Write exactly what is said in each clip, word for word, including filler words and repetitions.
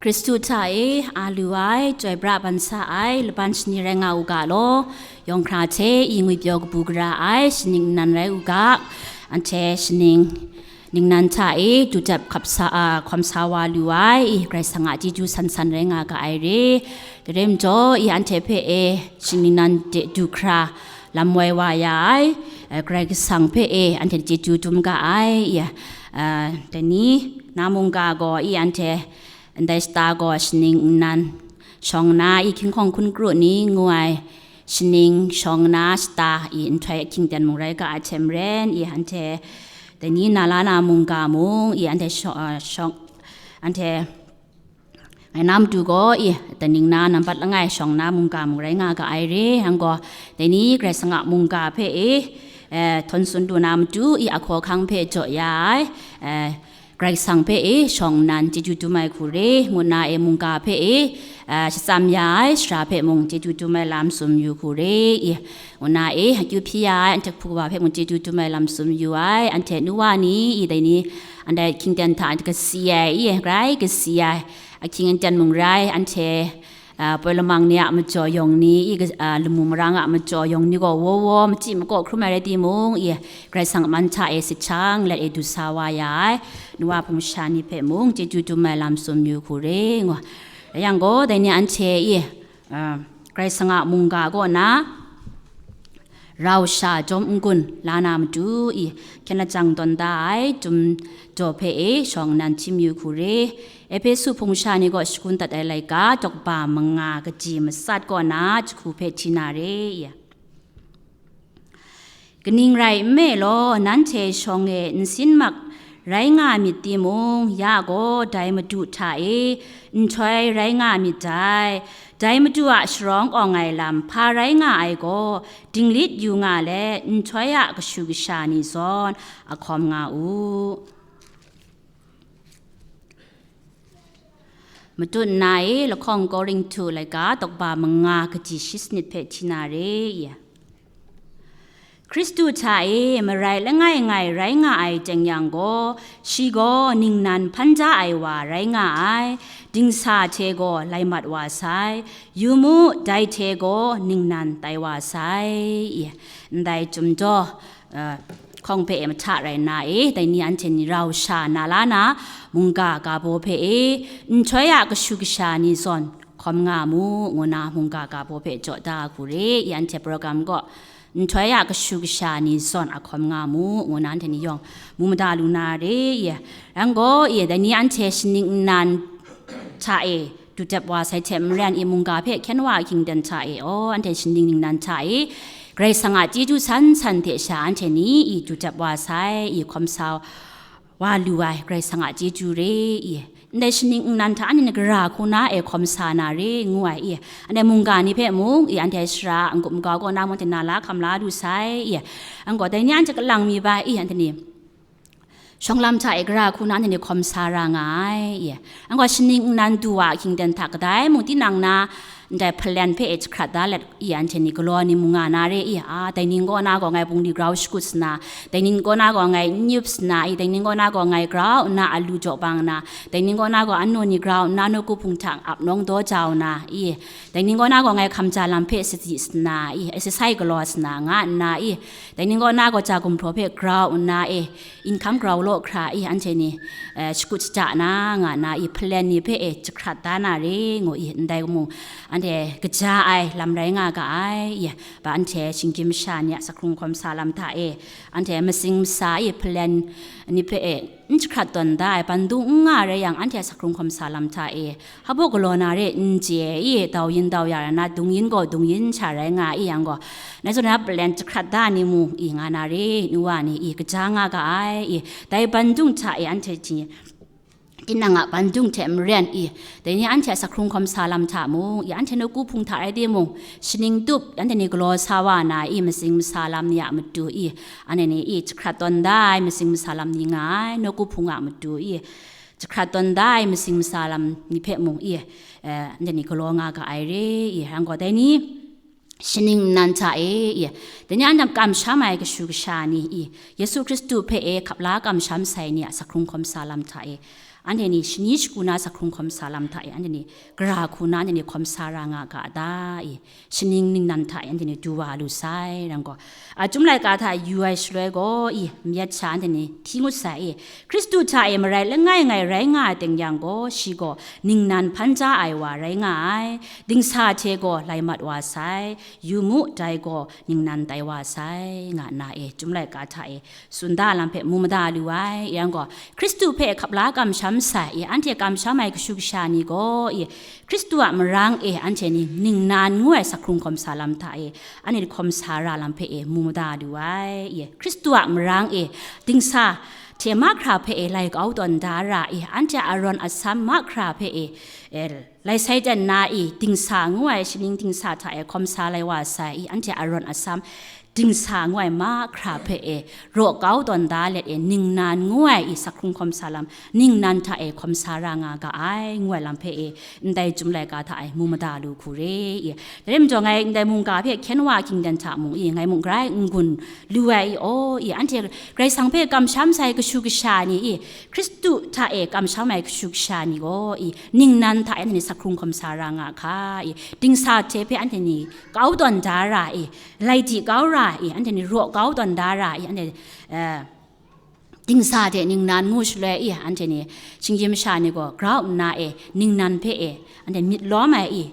Hkristu hta e a lu ai, chyoi pra ban sa ai laban shani rai nga u ga law, yawng hkra hte i ngwipyaw kabu gara ai shaning nnan rai u ga, anhte shaning ningnan hta e dutep hkap sa, a, hkawm sa wa lu ai i Karai Kasang a chyeju san san rai nga ga ai re. Dai rai majaw, i anhte hpe e shaning ningnan de du hkra lam woi wa ya ai, eh, Karai Kasang hpe e anhte chyeju dum ga ai, i, eh, dai ni na mungga gaw i anhte ndai shata gaw shaning ningnan shawng nna i hkying hkawng hkun kru ni ngu ai shaning shawng nna shata i nhtoi ahkying ten mung rai ga ai hte maren, i anhte dai ni na la na mungga mung i anhte shaw-, ah, shawng, anhte ngai na matu gaw i, dai ning na nambat langai shawng nna mungga mung rai nga ga ai re, yang gaw, dai ni Karai Kasang a mungga hpe e, eh, htawn tsun lu na matu i ahkaw ahkang hpe jaw ya ai, eh, Karai Kasang hpe e shawng nnan chyeju dum ai hku re, ngu nna e mungga hpe e, eh, shatsam ya ai sara hpe mung chyeju dum ai lam tsun yu hku re, i, ngu nna e akyu hpyi ya ai anhte hpung wa hpe mung chyeju dum ai lam tsun yu ai, anhte nu wa ni i dai ni, anhte hkying ten hta kasi ai, i, grai kasi ai, ahkying ten mung rai, anhte, ah, poi lamang ni a majaw yawng ni, i, ah, lamu marang a majaw yawng ni gaw wo wo, machyi makaw hkrum ai rai timung, i, Karai Kasang a man hta e sit shang let e du sa wa ya ai, nu wa hpung sha ni hpe mung chyeju dum ai lam tsun yu hku re, ngu. Rai yang gaw, dai ni anhte i, ah, Karai Kasang a mungga kaw na, rau sha jawm n-gun la na matu i, hkyen lajang tawn da ai Chyum jaw hpe e shawng nnan htim yu hku re. Ehpesu hpung sha ni gaw shakun dat ai laika, dawkba manga kaji matsat kaw na jahku hpe hti na re, i. Kaning rai nme law, nanhte shawng e nsin mak rai nga myit timung, ya gaw dai Madu hta e nhtoi rai nga myit dai. Dai Madu a sharawng awng ai lam hpa rai nga ai gaw, dinglit yu nga let, nhtoi a kashu kasha ni zawn a hkawm nga u. Matut nna e lahkawng Korinhtu laika dawkba manga kaji shi sanit hpe hti na re, i. Hkristu hta e marai langai ngai rai nga ai teng yang gaw, shi gaw ningnan hpan da ai wa rai nga ai, dingsa hte gaw lai mat wa sai, yu mu, dai hte gaw ningnan tai wa sai, i. Ndai Chyum jaw, uh, hkawng hpe e mahta rai nna e, dai ni anhte ni rau sha na la na, mungga ga baw hpe e, nhtoi a kashu kasha ni zawn hkawm nga mu, ngu na mungga ga baw hpe jaw da hku re, i anhte program gaw, nhtoi a kashu kasha ni zawn a hkawm nga mu, ngu na anhte ni yawng mu mada lu na re, i. Yang gaw, i, dai ni anhte shaning nnan hta e, dutep wa sai hte maren i mungga hpe hkyen wa ahkying ten hta e, aw, anhte shaning ningnan hta e, Karai Kasang a chyeju san san hte sha anhte ni i dutep wa sai, i hkawm sa wa lu ai Karai Kasang a chyeju re, i. Ndai shaning ningnan hta anhte ni gara hku na e hkawm sa na re, ngu ai, i. Anhte mungga ni hpe mung, i, anhte sara a n-gup n-gau kaw na mung anhte na la hkam la lu sai, i. Yang gaw, dai ni anhte kalang mi bai, i, anhte ni shawng lam hta e gara hku na anhte ni hkawm sa ra nga ai, i. Yang gaw, shaning ningnan du wa ahkying ten hta kadai mung tinang na, ndai hpalen hpe e jahkrat da let, i, anhte ni galaw ni mung nga na re, i. A, dai ning kaw na gaw ngai bungli grau shakut sa na, dai ning kaw na gaw ngai n yup sa na, i, dai ning kaw na gaw ngai grau nna a lu jaw bang na, dai ning kaw na gaw annu ni grau nna nawku hpung hta ap nawng daw jau na, i, dai ning kaw na gaw ngai hkam ja lam hpe sadi sa na, i, exercise galaw sa na, nga nna, i, dai ning kaw na gaw ja gumhpraw hpe grau nna, e, inghkam grau law hkra, i, anhte ni, eh, shakut shada na, nga nna, i, hpalen ni hpe, e, jahkrat da na re, ngu, i, ndai mung, anhte kaja ai lam rai nga ga ai, i, ba anhte shinggyim masha ni a sakhkrung hkawm sa lam hta e, anhte masing masa, i, hpalen ni hpe, e, n jahkrat tawn da ai, bandung n nga rai yang, anhte a sakhkrung hkawm sa lam hta e, hpa baw galaw na re n chye, i, dau yin dau ya ra na, dung yin gaw dung yin sha rai nga i yang gaw, nai zawn na hpalen jahkrat da ni mung, i, nga na re, nu wa ni, i, kaja nga ga ai, i, dai bandung hta e anhte hti, tinang a bandung hte maren, i, dai ni anhte a sakhkrung hkawm sa lam hta mung, i, anhte nawku hpung hta rai timung, shaning tup, anhte ni galaw sa wa na, i, masing masa lam ni a matu, i, anhte ni, i, jahkrat tawn da ai, masing masa lam ni nga ai, nawku hpung a matu, i, jahkrat tawn da ai masing masa lam ni hpe mung, i, eh, anhte ni galaw nga ga ai re, i, yang gaw dai ni, shaning ningnan hta e, i, dai ni anhte kamsham ai kashu kasha ni, i, Yesu Hkristu hpe e hkap la kamsham sai ni a sakhkrung hkawm sa lam hta e, anhte ni shani shagu na sakhkrung hkawm sa lam hta e, anhte ni gara hku na anhte ni hkawm sa ra nga ga ta e, shaning ningnan hta e, anhte ni du wa lu sai, rai nko, a, Chyum laika hta yu ai shaloi gaw, i, mayat sha anhte ni hti ngut sai, i, Hkristu hta e marai langai ngai rai nga ai teng yang gaw, shi gaw ningnan hpan ja ai wa rai nga ai, dingsa hte gaw lai mat wa sai, yu mu, dai gaw ningnan tai wa sai, nga nna e, Chyum laika hta e, tsun da lam hpe mu mada lu ai, yang gaw, Hkristu hpe hkap la kamsham sai, i, anhte kamsham ai kashu kasha ni gaw, i, Hkristu a marang e, anhte ni ningnan ngu ai sakhkrung hkawm sa lam hta e, anhte ni hkawm sa ra lam hpe e, mu mada lu ai, i, Hkristu a marang e, dingsa hte mahkra hpe e, lai kau tawn da ra, i, anhte a rawn asam mahkra hpe e, e, lai sai dan na, i, dingsa ngu ai shaning dingsa hta e hkawm sa lai wa sai, i, anhte a rawn asam dingsa ngu ai mahkra hpe e, raw kau tawn da let e, ningnan ngu ai, i, sakhkrung hkawm sa lam, ningnan hta e hkawm sa ra nga ga ai, ngu ai lam hpe e, ndai Chyum laika hta e mu mada lu hku re, i. Dai rai majaw, ngai ndai mungga hpe hkyen wa hkingdan hta mung, i, ngai mung grai n-gun lu ai, i, aw, i, anhte Karai Kasang hpe kamsham sai kashu kasha ni, i, Hkristu hta e kamsham ai kashu kasha ni gaw, i, ningnan hta e anhte ni sakhkrung hkawm sa ra nga hka, i, dingsa hte hpe anhte ni kau tawn da ra, i, lai di kau ra, i, anhte ni raw kau tawn da ra, i, anhte, eh, dingsa hte ningnan ngu shaloi, i, anhte ni shinggyim masha ni gaw grau nna e, ningnan hpe e, anhte myit lawm ai, i,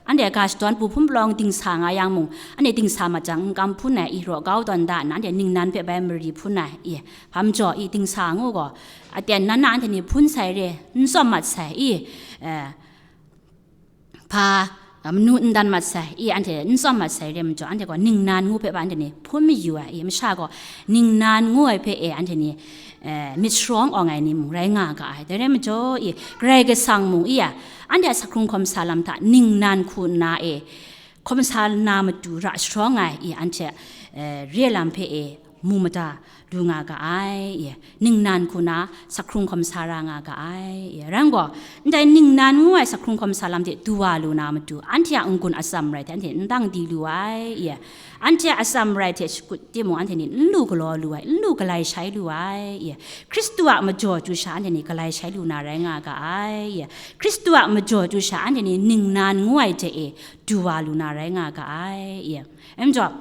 anhte ga shadawn pu hpun palawng dingsa nga yang mung, anhte dingsa mat jang n kam hpun ai, i, raw kau tawn da nna, anhte ningnan hpe bai mari hpun ai, i, hpa majaw, i, dingsa ngu gaw, aten nan na anhte ni hpun sai re, n tsawm mat sai, i, eh, hpa, a, manu n dan mat sai, i, anhte n tsawm mat sai re majaw, anhte gaw ningnan ngu hpe ba anhte ni hpun mayu ai, i, masha gaw ningnan ngu ai hpe e anhte ni, eh, myit sharawng awng ai ni mung rai nga ga ai. Dai rai majaw, i, Karai Kasang mung, i, a, anhte a sakhkrung hkawm sa lam hta ningnan hku nna e, hkawm sa na matu ra sharawng ai, i, anhte, eh, re lam hpe e, mu mada lu nga ga ai, i, ningnan hku na sakhkrung hkawm sa ra nga ga ai, i, rai nko, ndai ningnan ngu ai sakhkrung hkawm sa lam hte du wa lu na matu, anhte a n-gun atsam rai hte anhte n dang di lu ai, i, anhte a atsam rai hte shakut timung, anhte ni n lu galaw lu ai, n lu galai shai lu ai, i, Hkristu a majaw chyu sha anhte ni galai shai lu na rai nga ga ai, i, Hkristu a majaw chyu sha anhte ni ningnan ngu ai hte e du wa lu na rai nga ga ai, i, rai majaw,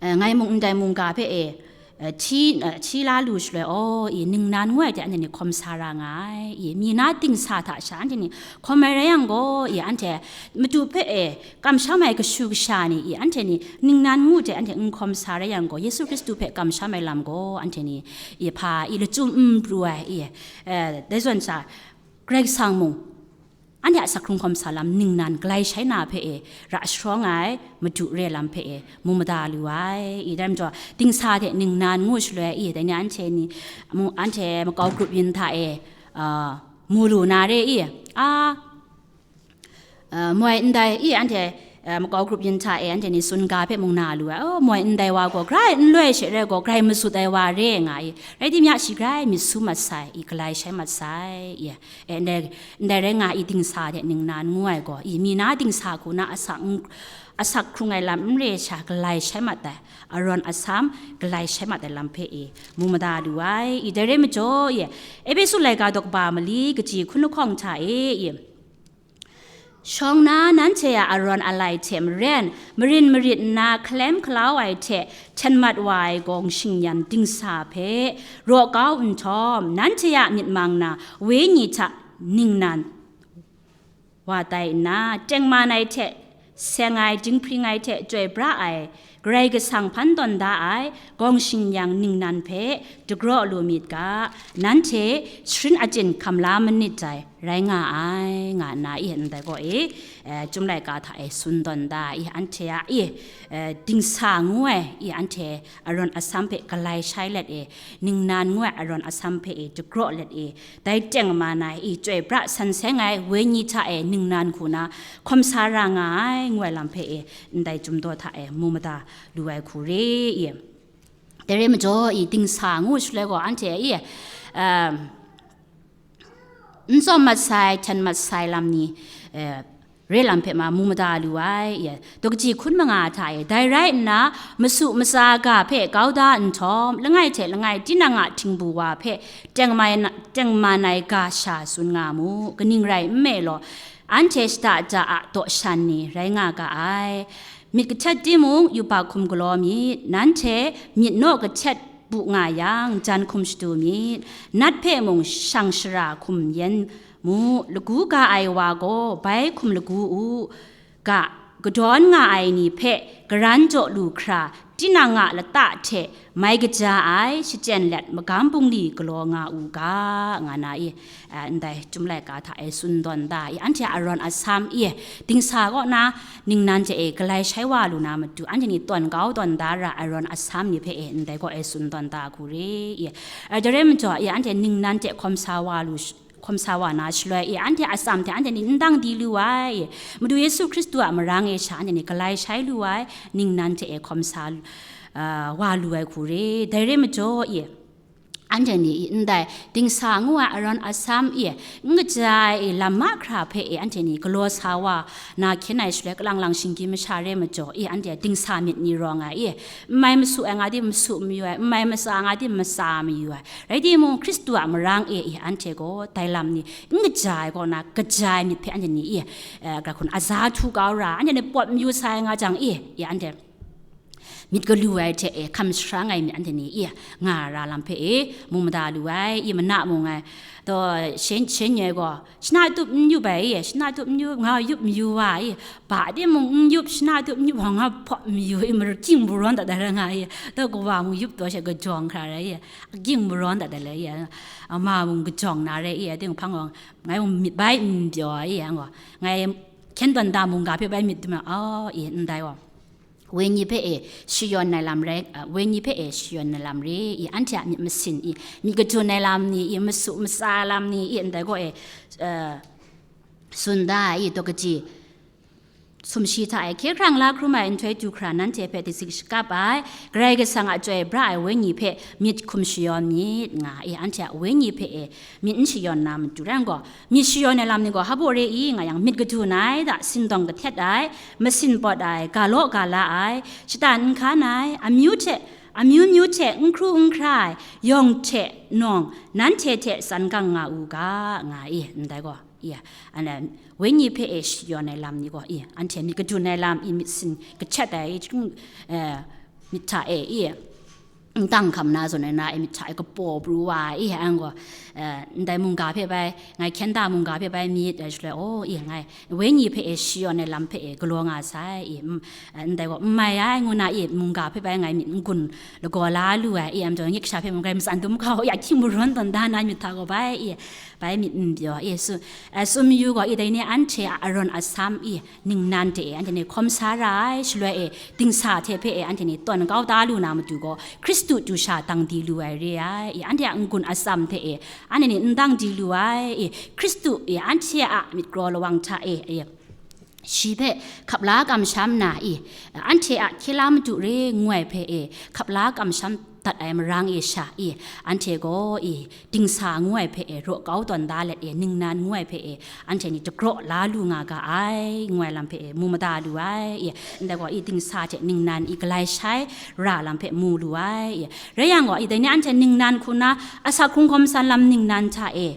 eh, ngai mung ndai mungga hpe e, eh, hti, eh, hti la lu shaloi, aw, i, ningnan ngu ai hte anhte ni hkawm sa ra nga ai, i, mi na dingsa hta sha anhte ni hkawm ai rai yang gaw, i, anhte matu hpe e kamsham ai kashu kasha ni, i, anhte ni ningnan ngu hte anhte n hkawm sa rai yang gaw, Yesu Hkristu hpe kamsham ai lam gaw, anhte ni, i, hpa, i, lachyum n pru ai, i, eh, dai zawn sha, Karai Kasang mung, anhte a sakhkrung hkawm sa lam ningnan galai shai na hpe e, ra sharawng ai, madu re lam hpe e, mu mada lu ai, i, dai majaw, dingsa hte ningnan ngu shaloi, i, dai ni anhte ni, mu, anhte makau grup yin hta e, a, mu lu na re, i, a, a, moi ndai, i, anhte, a, makau grup yin hta e, anhte ni tsun ga hpe mung na lu ai, oh, moi ndai wa gaw, grai n loi she rai gaw, grai masut ai wa re nga, i, rai timung, shi grai myit su mat sai, i, galai shai mat sai, i, e, ndai, ndai rai nga i, dingsa hte ningnan ngu ai gaw, i, mi na dingsa hku na asak n-, asak hkrung ai lam n re sha galai shai mat ai, arawn asam galai shai mat ai lam hpe i, mu mada lu ai, i, dai rai majaw, i, Ehpesu laika daw kaba mali kaji hkun lahkawng hta e, i, shawng na nanhte a arawn alai hte maren, marin marit nna hkalem hkalau ai hte hten mat wa ai gawng shingyan dingsa hpe raw kau nhtawm, nanhte a myit mang na wenyi hta ningnan wa tai nna, tengman ai hte seng ai, dinghpring ai hte chyoi pra ai, Karai Kasang hpan tawn da ai gawng shingyan ningnan hpe dagraw lu myit ga, nanhte sharin achyin hkam la manit dai rai nga ai, nga nna i ndai gaw e, eh, Chyum laika hta e tsun tawn da i, anhte a i, eh, dingsa ngu ai i, anhte arawn asam hpe galai shai let e, ningnan ngu ai arawn asam hpe e dagraw let e, dai tengman ai i, chyoi pra san seng ai wenyi hta e ningnan hku na hkawm sa ra nga ai, ngu ai lam hpe e, ndai Chyum daw hta e mu mada lu ai hku re i. Dai rai majaw i, dingsa ngu shaloi gaw, anhte i, um, n tsawm mat sai, hten mat sai lam ni, eh, re lam hpe ma mu mada lu ai, ye, daw kaji hkun manga hta e, dai rai nna, masu matsa ga hpe kau da nhtawm, langai hte langai tinang a htingbu wa hpe tengman, tengman ai ga sha tsun nga mu, kaning rai nme law, anhte shada ja a daw shan ni rai nga ga ai. Myit kahtet timung, yubak hkum galaw myit, nanhte myit naw kahtet bu nga yang, jan hkum shadu myit, nat hpe mung shang shara hkum yen mu, lagu ga ai wa gaw bai hkum lagu u ga, kadawn nga ai ni hpe garan jaw lu hkra, tinang a lata hte mai kaja ai shachyen let magam bungli galaw nga u ga, nga na i, a, ndai Chyum laika hta e tsun tawn da i, anhte a arawn asam i, dingsa kaw na ningnan hte e galai shai wa lu na matu, anhte ni tawn kau tawn da ra arawn asam ni hpe e ndai kaw e tsun tawn da hku re i, a, dai rai majaw i, anhte ningnan hte hkawm sa wa lu sh-, hkawm sa wa na shaloi i, anhte atsam hte anhte ni n dang di lu ai, Madu Yesu Hkristu a marang e sha anhte ni galai shai lu ai, ningnan hte e hkawm sa, a, wa lu ai hku re. Dai rai majaw i, anhte ni i, ndai dingsa ngu ai arawn asam i, n kaja ai i, lam mahkra hpe i, anhte ni galaw sa wa na hkyen ai shaloi, kalang lang shinggyim masha re majaw i, anhte dingsa myit ni rawng ai i, n mai masu ai nga di masu mayu ai, n mai matsa nga di matsa mayu ai. Rai timung, Hkristu a marang e i, anhte gaw dai lam ni n kaja ai kaw na, kaja ai myit hpe anhte ni i, eh, ga hkun aza htu kau ra, anhte ni pawt mayu sai nga jang i, i anhte myit galu ai hte e hkam sharang ai myit anhte ni i nga ra lam hpe e mu mada lu ai, i mana mung ai, taw shen, shen nyoi gaw, shana tup n yup ai i, shana tup n yup, nga yup mayu wa i, ba timung n yup, shana tup n yup, wa nga hpawt mayu i, maru-, king marawn dat dat ra nga i, taw kawa mung yup taw she kajawng hkra rai i, king marawn dat dat le i, ama mung kajawng na rai i, ating hpang gaw, ngai mung myit bai n pyaw ai i, ang gaw, ngai hkyen tawn da mungga hpe bai myit dum ai, aw, i, ndai gaw. Wenyi hpe e shayawn ai lam rai, a, wenyi hpe e shayawn ai lam re i, anhte a myit masin i, myit kadun ai lam ni i, masu matsa lam ni i, ndai gaw e, a, tsun da ai i, daw kaji sumshi hta e hkye hkrang la hkrum ai nhtoi du hkra nanhte hpe dingsi shakap ai, Karai Kasang a chyoi bra ai wenyi hpe myit hkum shayawn myit, nga i, anhte a wenyi hpe e myit n shayawn na matu rai gaw, myit shayawn ai lam ni gaw hpa baw re i nga yang, myit kadun ai hta sindawng kahtet ai, masin pawt ai, ga law ga la ai, shatan n hkan ai, amyu hte, amyu myu hte n hkru n hkra ai, yawng hte nawng, nanhte hte tsan gang nga u ga, nga i, ndai gaw, i, anhte wenyi hpe e shayawn ai lam ni gaw, i, anhte myit kadun ai lam i, myit sin kahtet ai, i, chyung, eh, myit hta e, i, n dang hkam na zawn ai na e, myit hta e kapaw pru wa ai, i, ang gaw, eh, ndai mungga hpe bai, ngai hkyen da mungga hpe bai myit ai shaloi, aw, i, ngai wenyi hpe e shayawn ai lam hpe e galaw nga sai, i, mm, eh, ndai gaw, n mai ai, ngu na, i, mungga hpe bai ngai myit n gun lagaw la lu ai, i, am taw, ngi kasha hpe mung rai matsan dum hkau, i, ahkying marawn tawn da na myit hta gaw bai, i, bai myit n pyaw, i, su, eh, sum yu gaw, i, dai ni anhte a arawn asam, i, ningnan hte e anhte ni hkawm sa ra ai, shaloi e dingsa hte hpe e anhte ni tawn kau da lu na matu gaw, Hkristu du sha dang di lu ai re ai, i, anhte a n-gun atsam hte e anhte ni n dang di lu ai, i, Hkristu e anhte a myit kraw lawang hta e, e, shi hpe hkap la kamsham na, i, anhte a hkye la madu re ngu ai hpe e hkap la kamsham dat ai marang e sha, i, anhte gaw, i, dingsa ngu ai hpe e raw kau tawn da let e, ningnan ngu ai hpe e anhte ni dagraw la lu nga ga ai, ngu ai lam hpe e mu mada lu ai, i, ndai gaw, i, dingsa hte ningnan, i, galai shai ra lam hpe mu lu ai, i, rai yang gaw, i, dai ni anhte ningnan hku na asak hkrung hkawm san lam ningnan hta e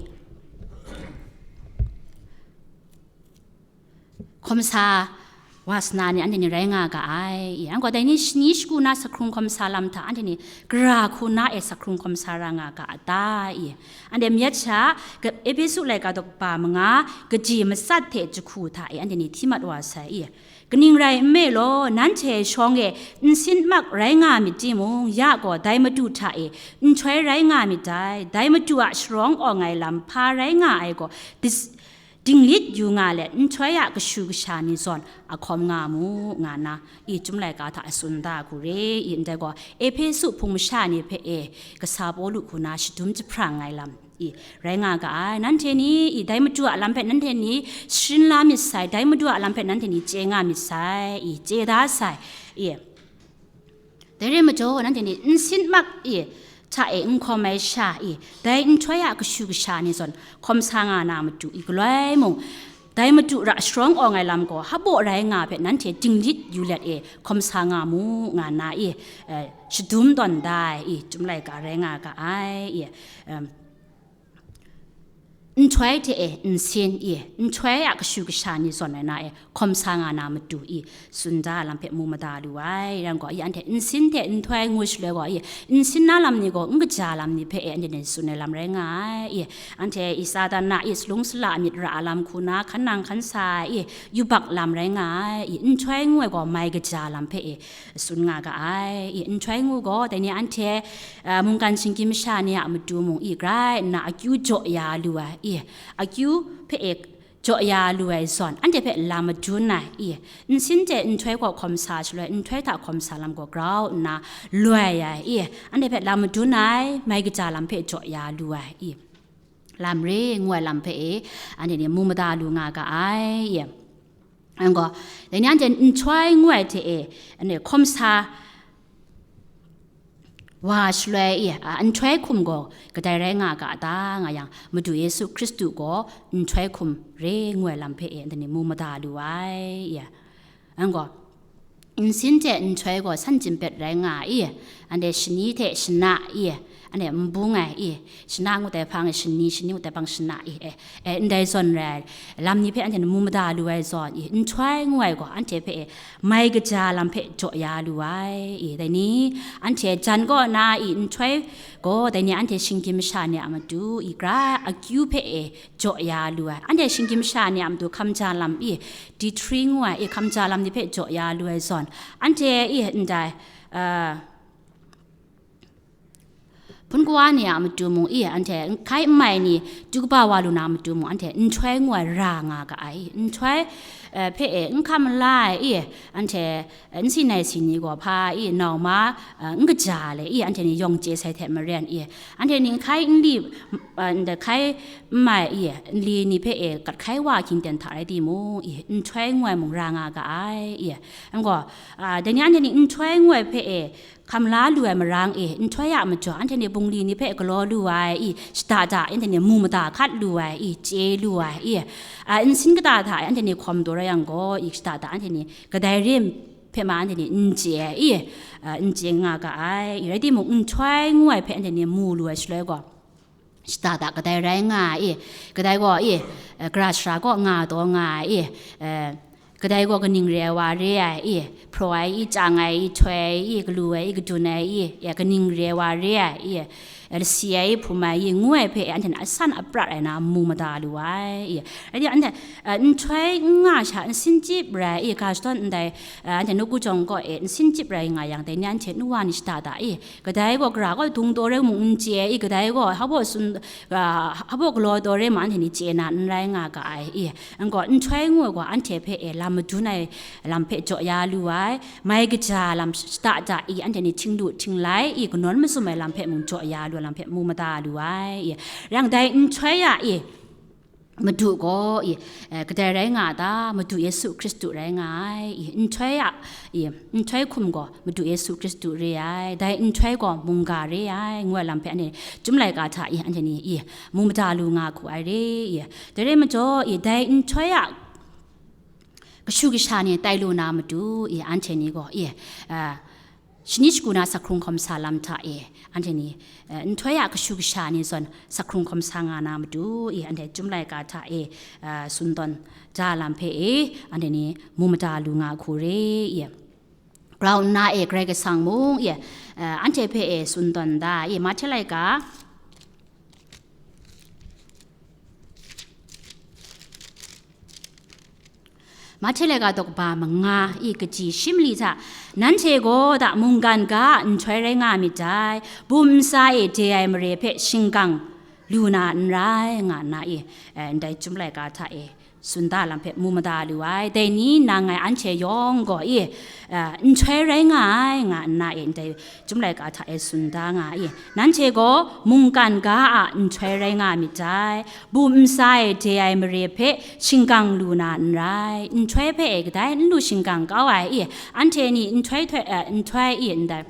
hkawm sa wa sana ni anhte ni rai nga ga ai, i, ang gaw dai ni shani shagu na asak hkrung hkawm sa lam hta anhte ni gara hku na e asak hkrung hkawm sa ra nga ga a ta, i, anhte myit sha, ga-, Ehpesu laika daw kaba manga, kaji matsat hte jahku hta e anhte ni hti mat wa sai, i, kaning rai nme law, nanhte shawng e nsin mak rai nga myit timung, ya gaw dai Madu hta e nhtoi rai nga myit dai, dai Madu a sharawng awng ai lam hpa rai nga ai gaw, dis-, dinglit yu nga let, nhtoi a kashu kasha ni zawn a hkawm nga mu, nga na, i, Chyum laika hta a tsun da hku re, i, ndai gaw, Ehpesu hpung masha ni hpe e, kasa Pawlu hku na shadum jahprang ai lam, i, rai nga ga ai. Nanhte ni, i, dai Madu a lam hpe nanhte ni sharin la myit sai, dai Madu a lam hpe nanhte ni chye nga myit sai, i, chye da sai, i, dai re majaw, nanhte ni nsin mak, i, hta e n hkawm ai sha, i, dai nhtoi a kashu kasha ni zawn hkawm sa nga na matu, i, galoi mung, Dai Madu ra sharawng awng ai lam gaw, hpaw rai nga hpe nanhte dinglit yu let e, hkawm sa nga mu, nga nna i, eh, shadum tawn da ai i, Chyum laika rai nga ga ai i, em, nhtoi hte e nsin i, nhtoi a kashu kasha ni zawn ai na e, hkawm sa nga na matu i, tsun da lam hpe mu mada lu ai, yang gaw, i anhte nsin hte nhtoi ngu shaloi gaw, i nsin na lam ni gaw, n kaja lam ni hpe e, anhte ni tsun ai lam rai nga ai, i anhte i Satan na i salung sala myit ra a lam hku na, hkan nang hkan sa ai, i yubak lam rai nga ai, i nhtoi ngu ai gaw, mai kaja lam hpe e, tsun nga ga ai, i nhtoi ngu gaw, dai ni anhte, a, mungkan shinggyim masha ni a matu mung, i grai nna akyu jaw ya lu ai, i akyu hpe e, jaw ya lu ai zawn, anhte hpe lam madun ai, i nsin hte nhtoi gaw hkawm sa shaloi, nhtoi hta hkawm sa lam gaw grau nna loi ai, i anhte hpe lam madun ai, mai kaja lam hpe jaw ya lu ai, i lam re ngu ai lam hpe e, anhte ni mu mada lu nga ga ai, i. Anhte gaw, dai ni anhte nhtoi ngu ai hte e, anhte hkawm sa wa shaloi i, a, nhtoi hkum gaw kadai rai nga ga ta nga yang, Madu Yesu Hkristu gaw nhtoi hkum re ngu ai lam hpe e, anhte ni mu mada lu ai, i. Anhte gaw, nsin hte nhtoi gaw san chyum pet rai nga ai, i, anhte shani hte shana, i, anhte n bung ai, i, shana ngut ai hpang shani, shani ngut ai hpang shana, i, e, e, ndai zawn rai ai lam ni hpe anhte ni mu mada lu ai zawn, i, nhtoi ngu ai gaw, anhte hpe e, mai kaja lam hpe jaw ya lu ai, i, dai ni, anhte jan kaw na, i, nhtoi gaw, dai ni anhte shinggyim masha ni a matu, i, grai akyu hpe e, jaw ya lu ai. Anhte shinggyim masha ni a matu hkam ja lam, i, dihti ngu ai, i, hkam ja lam ni hpe jaw ya lu ai zawn, anhte, i, ndai, a, hpun kawa ni a matu mung, i, anhte hkai n mai ni du kaba wa lu na a matu mung, anhte nhtoi ngu ai ra nga ga ai, i, nhtoi, e, hpe e n hkam la ai, i, anhte, e, n si nai si ni gaw hpa, i, nau ma, e, n kaja le, i, anhte ni yawng chye sai hte maren, i, anhte ni hkai n li, e, ndai hkai n mai, i, nli ni hpe e kat hkai wa hkying ten hta rai timung, i, nhtoi ngu ai mung ra nga ga ai, i, anhte gaw, a, dai ni anhte ni nhtoi ngu ai hpe e, hkam la lu ai marang e, nhtoi a majaw, anhte ni bungli ni hpe galaw lu ai, i, shada da, anhte ni mu mada hkat lu ai, i, chye lu ai, i, a, nsin kata hta e, anhte ni hkawm taw rai yang gaw, i, shada da, anhte ni kadai re hpe ma, anhte ni n chye ai, i, a, n chye nga ga ai, i, rai timung, nhtoi ngu ai hpe, anhte ni mu lu ai shaloi gaw, shada da kadai rai nga ai, i, kadai gaw, i, e, gara shara kaw nga taw nga ai, i, e, kadai gaw kaning re ai wa re ai, i, hpraw ai, i, chyang ai, i, htoi ai, i, galu ai, i, kadun ai, i, e, kaning re ai wa re ai, i, e, lasi ai, i, hpum ai, i, ngu ai hpe, anhte ni asan aprat ai na mu mada lu ai, i, rai di, anhte, e, nhtoi n nga sha, nsin chyip rai, i, ga shadawn ndai, e, anhte nawku jawng kaw e, nsin chyip rai nga yang, dai ni anhte nu wa ni shada da, i, kadai gaw gara gaw dung taw rai mung n chye, i, kadai gaw hpaw tsun, a, hpaw galaw taw rai mung anhte ni chye na n rai nga ga ai, i, anhte gaw nhtoi ngu ai gaw anhte hpe e lam madun ai lam hpe jaw ya lu ai, mai kaja lam shada da, i, anhte ni htinglu htinglai, i, kanawn mazum ai lam hpe mung jaw ya lu ai lam hpe mu mada lu ai, i, yang dai nhtoi a, i, Madu gaw, i, e, kadai rai nga a ta? Madu Yesu Hkristu rai nga ai, i, nhtoi a, i, nhtoi hkum gaw Madu Yesu Hkristu re ai, dai nhtoi gaw mungga re ai, ngu ai lam hpe anhte Chyum laika hta, i, anhte ni, i, mu mada lu nga hku ai re, i, dai rai majaw, i, dai nhtoi a kashu kasha ni tai lu na matu, i, anhte ni gaw, i, a, shani shagu na sak hkrung hkawm sa lam hta e, anhte ni, e, nhtoi a kashu kasha ni zawn sak hkrung hkawm sa nga na matu, i, anhte Chyum laika hta e, a, tsun tawn da lam hpe e, anhte ni mu mada lu nga hku re, i, grau nna e Karai Kasang mung, i, a, anhte hpe e tsun tawn da, i, Mahte laika, Mahte laika daw kaba manga, i, kaji shi mali hta, nanhte gaw da mungkan ga a nhtoi rai nga myit dai, bum ntsa e de ai mare hpe shingkang lu na n rai, nga nna, i, e, ndai Chyum laika hta e tsun da lam hpe mu mada lu ai. Dai ni nna ngai anhte yawng gaw, i, e, nhtoi rai nga ai, nga nna, i, ndai Chyum laika hta e tsun da nga ai, i, nanhte gaw mungkan ga a nhtoi rai nga myit dai, bum ntsa e de ai mare hpe shingkang lu na n rai, nhtoi hpe e kadai n lu shingkang kau ai, i, anhte ni nhtoi htoi, e, nhtoi, i, ndai,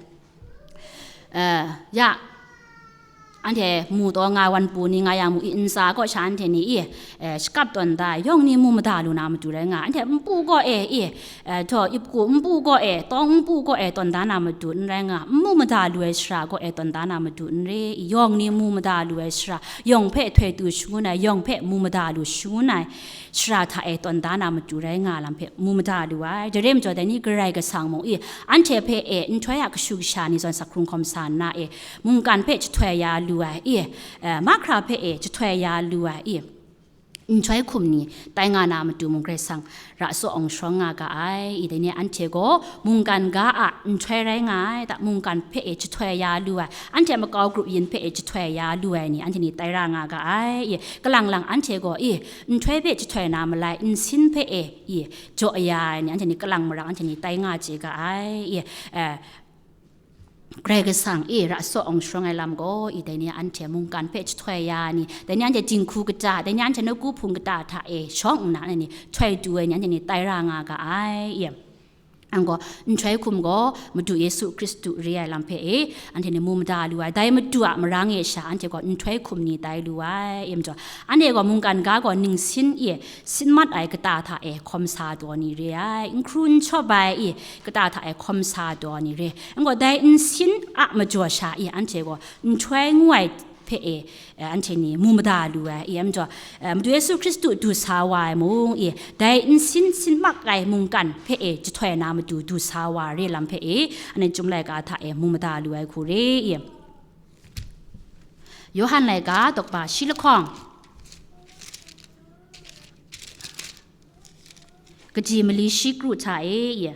e, ya, anhte mu taw nga wan pu ni nga yang mu i, ntsa kaw sha anhte ni i, eh, shakap tawn da ai, yawng ni mu mada lu na matu rai nga ai. Anhte npu kaw e i, eh, htaw ip ku npu kaw e, tawng npu kaw e tawn da na matu n rai nga, n mu mada lu ai shara kaw e tawn da na matu n re i, yawng ni mu mada lu ai shara, yawng hpe htoi tu shangun ai, yawng hpe mu mada lu shangun ai shara hta e tawn da na matu rai nga lam hpe mu mada lu ai. Dai rai majaw, dai ni Karai Kasang mung i, anhte hpe e nhtoi a kashu kasha ni zawn sak hkrung hkawm sa nna e, mungkan hpe jahtoi ya lu ai i, eh, mahkra hpe e jahtoi ya lu ai i, nhtoi hkum ni tai nga na matu mung Karai Kasang ra tsaw awng sharawng nga ga ai. I dai ni anhte gaw mungkan ga a nhtoi rai nga ai, ta mungkan hpe e jahtoi ya lu ai, anhte makau grup yin hpe e jahtoi ya lu ai ni, anhte ni tai ra nga ga ai. I kalang lang anhte gaw i nhtoi hpe jahtoi na malai, nsin hpe e i jaw ya ai ni, anhte ni kalang marak anhte ni tai nga chye ga ai. I, eh, Karai Kasang i ra tsaw awng sharawng ai lam gaw, i dai ni anhte mungkan hpe jahtoi ya ni, dai ni anhte jinghku kata, dai ni anhte nawku hpung kata hta e shawng nna, anhte ni htoi tu ai ni, anhte ni tai ra nga ga ai. I, ang gaw, nhtoi hkum gaw, Madu Yesu Hkristu re ai lam hpe e, anhte ni mu mada lu ai, dai Madu a marang e sha, anhte gaw nhtoi hkum ni tai lu ai. I majaw, anhte gaw mungkan ga gaw ningsin i, sin mat ai kata hta e hkawm sa taw ni re ai, n hkru n shawp ai i, kata hta e hkawm sa taw ni re. Ang gaw, dai nsin a majaw sha i, anhte gaw nhtoi ngu ai hpe e, eh, anhte ni mu mada lu ai. I majaw, eh, Madu Yesu Hkristu du sa wa ai mung i, dai nsin sin mak ai mungkan hpe e jahtoi na matu du sa wa re lam hpe e, anhte Chyum laika hta e mu mada lu ai hku re i. Yawhan laika, daw kaba shi lahkawng, kaji mali shi kru hta e i,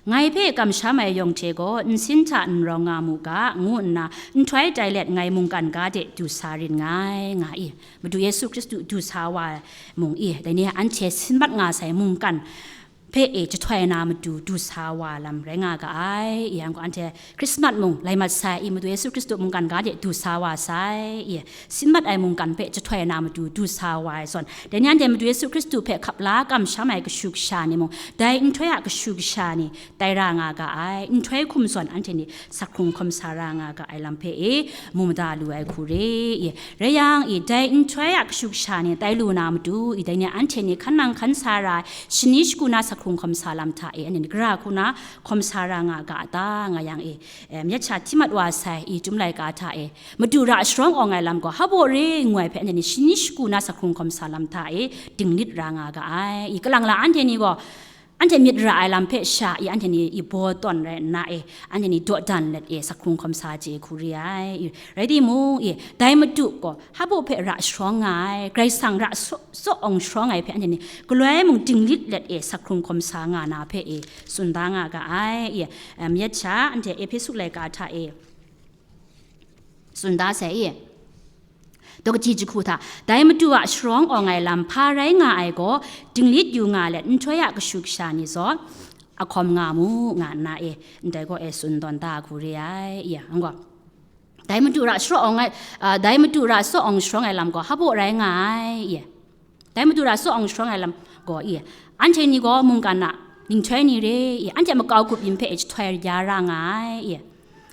ngai hpe kamsham ai yawng hte gaw nsin hta n rawng nga mu ga, ngu nna nhtoi tai let ngai mungkan ga de du sa rin nngai, nga i. Madu Yesu Hkristu du sa wa mung i, dai ni anhte sin mat nga sai mungkan hpe e jahtoi na matu du sa wa lam rai nga ga ai. I yang gaw, anhte Krismas mung lai mat sai i, Madu Yesu Hkristu mungkan ga de du sa wa sai i, sin mat ai mungkan hpe jahtoi na matu du sa wa ai zawn, dai ni anhte Madu Yesu Hkristu hpe hkap la kamsham ai kashu kasha ni mung, dai nhtoi a kashu kasha ni tai ra nga ga ai. Nhtoi hkum zawn anhte ni sak hkrung hkawm sa ra nga ga ai lam hpe e, mu mada lu ai hku re i. Rai yang i, dai nhtoi a kashu kasha ni tai lu na matu i, dai ni anhte ni hkan nang hkan sa ra ai, shani shagu na sak hkrung hkawm sa lam hta e, anhte ni gara hku na hkawm sa ra nga ga a ta, nga yang i, eh, myit sha hti mat wa sai i, Chyum laika hta e, Madu ra sharawng awng ai lam gaw hpa baw re ngu ai hpe, anhte ni shani shagu na sak hkrung hkawm sa lam hta e, dinglit ra nga ga ai. I kalang la anhte ni gaw, anhte myit ra ai lam hpe sha i, anhte ni i baw tawn rai nna e, anhte ni dawdan let e, sak hkrung hkawm sa chye hku re ai. I, rai timung i, dai Madu gaw hpa baw hpe ra sharawng nga ai, Karai Kasang ra tsaw, tsaw awng sharawng ai hpe, anhte ni galoi mung dinglit let e, sak hkrung hkawm sa nga na hpe e, tsun da nga ga ai. I, eh, myit sha anhte Ehpesu laika hta e, tsun da sai i. Daw kaji jahku hta, dai Madu a sharawng awng ai lam hpa rai nga ai gaw, dinglit yu nga let, nhtoi a kashu kasha ni zawn a hkawm nga mu, nga nna e, ndai gaw e tsun tawn da hku re ai. I yang gaw, dai Madu ra sharawng awng ai, a, dai Madu ra tsaw awng sharawng ai lam gaw hpa baw rai nga ai. I, dai Madu ra tsaw awng sharawng ai lam gaw i, anhte ni gaw mungkan a ninghtoi ni re i, anhte makau grup yin hpe e jahtoi ya ra nga ai. I,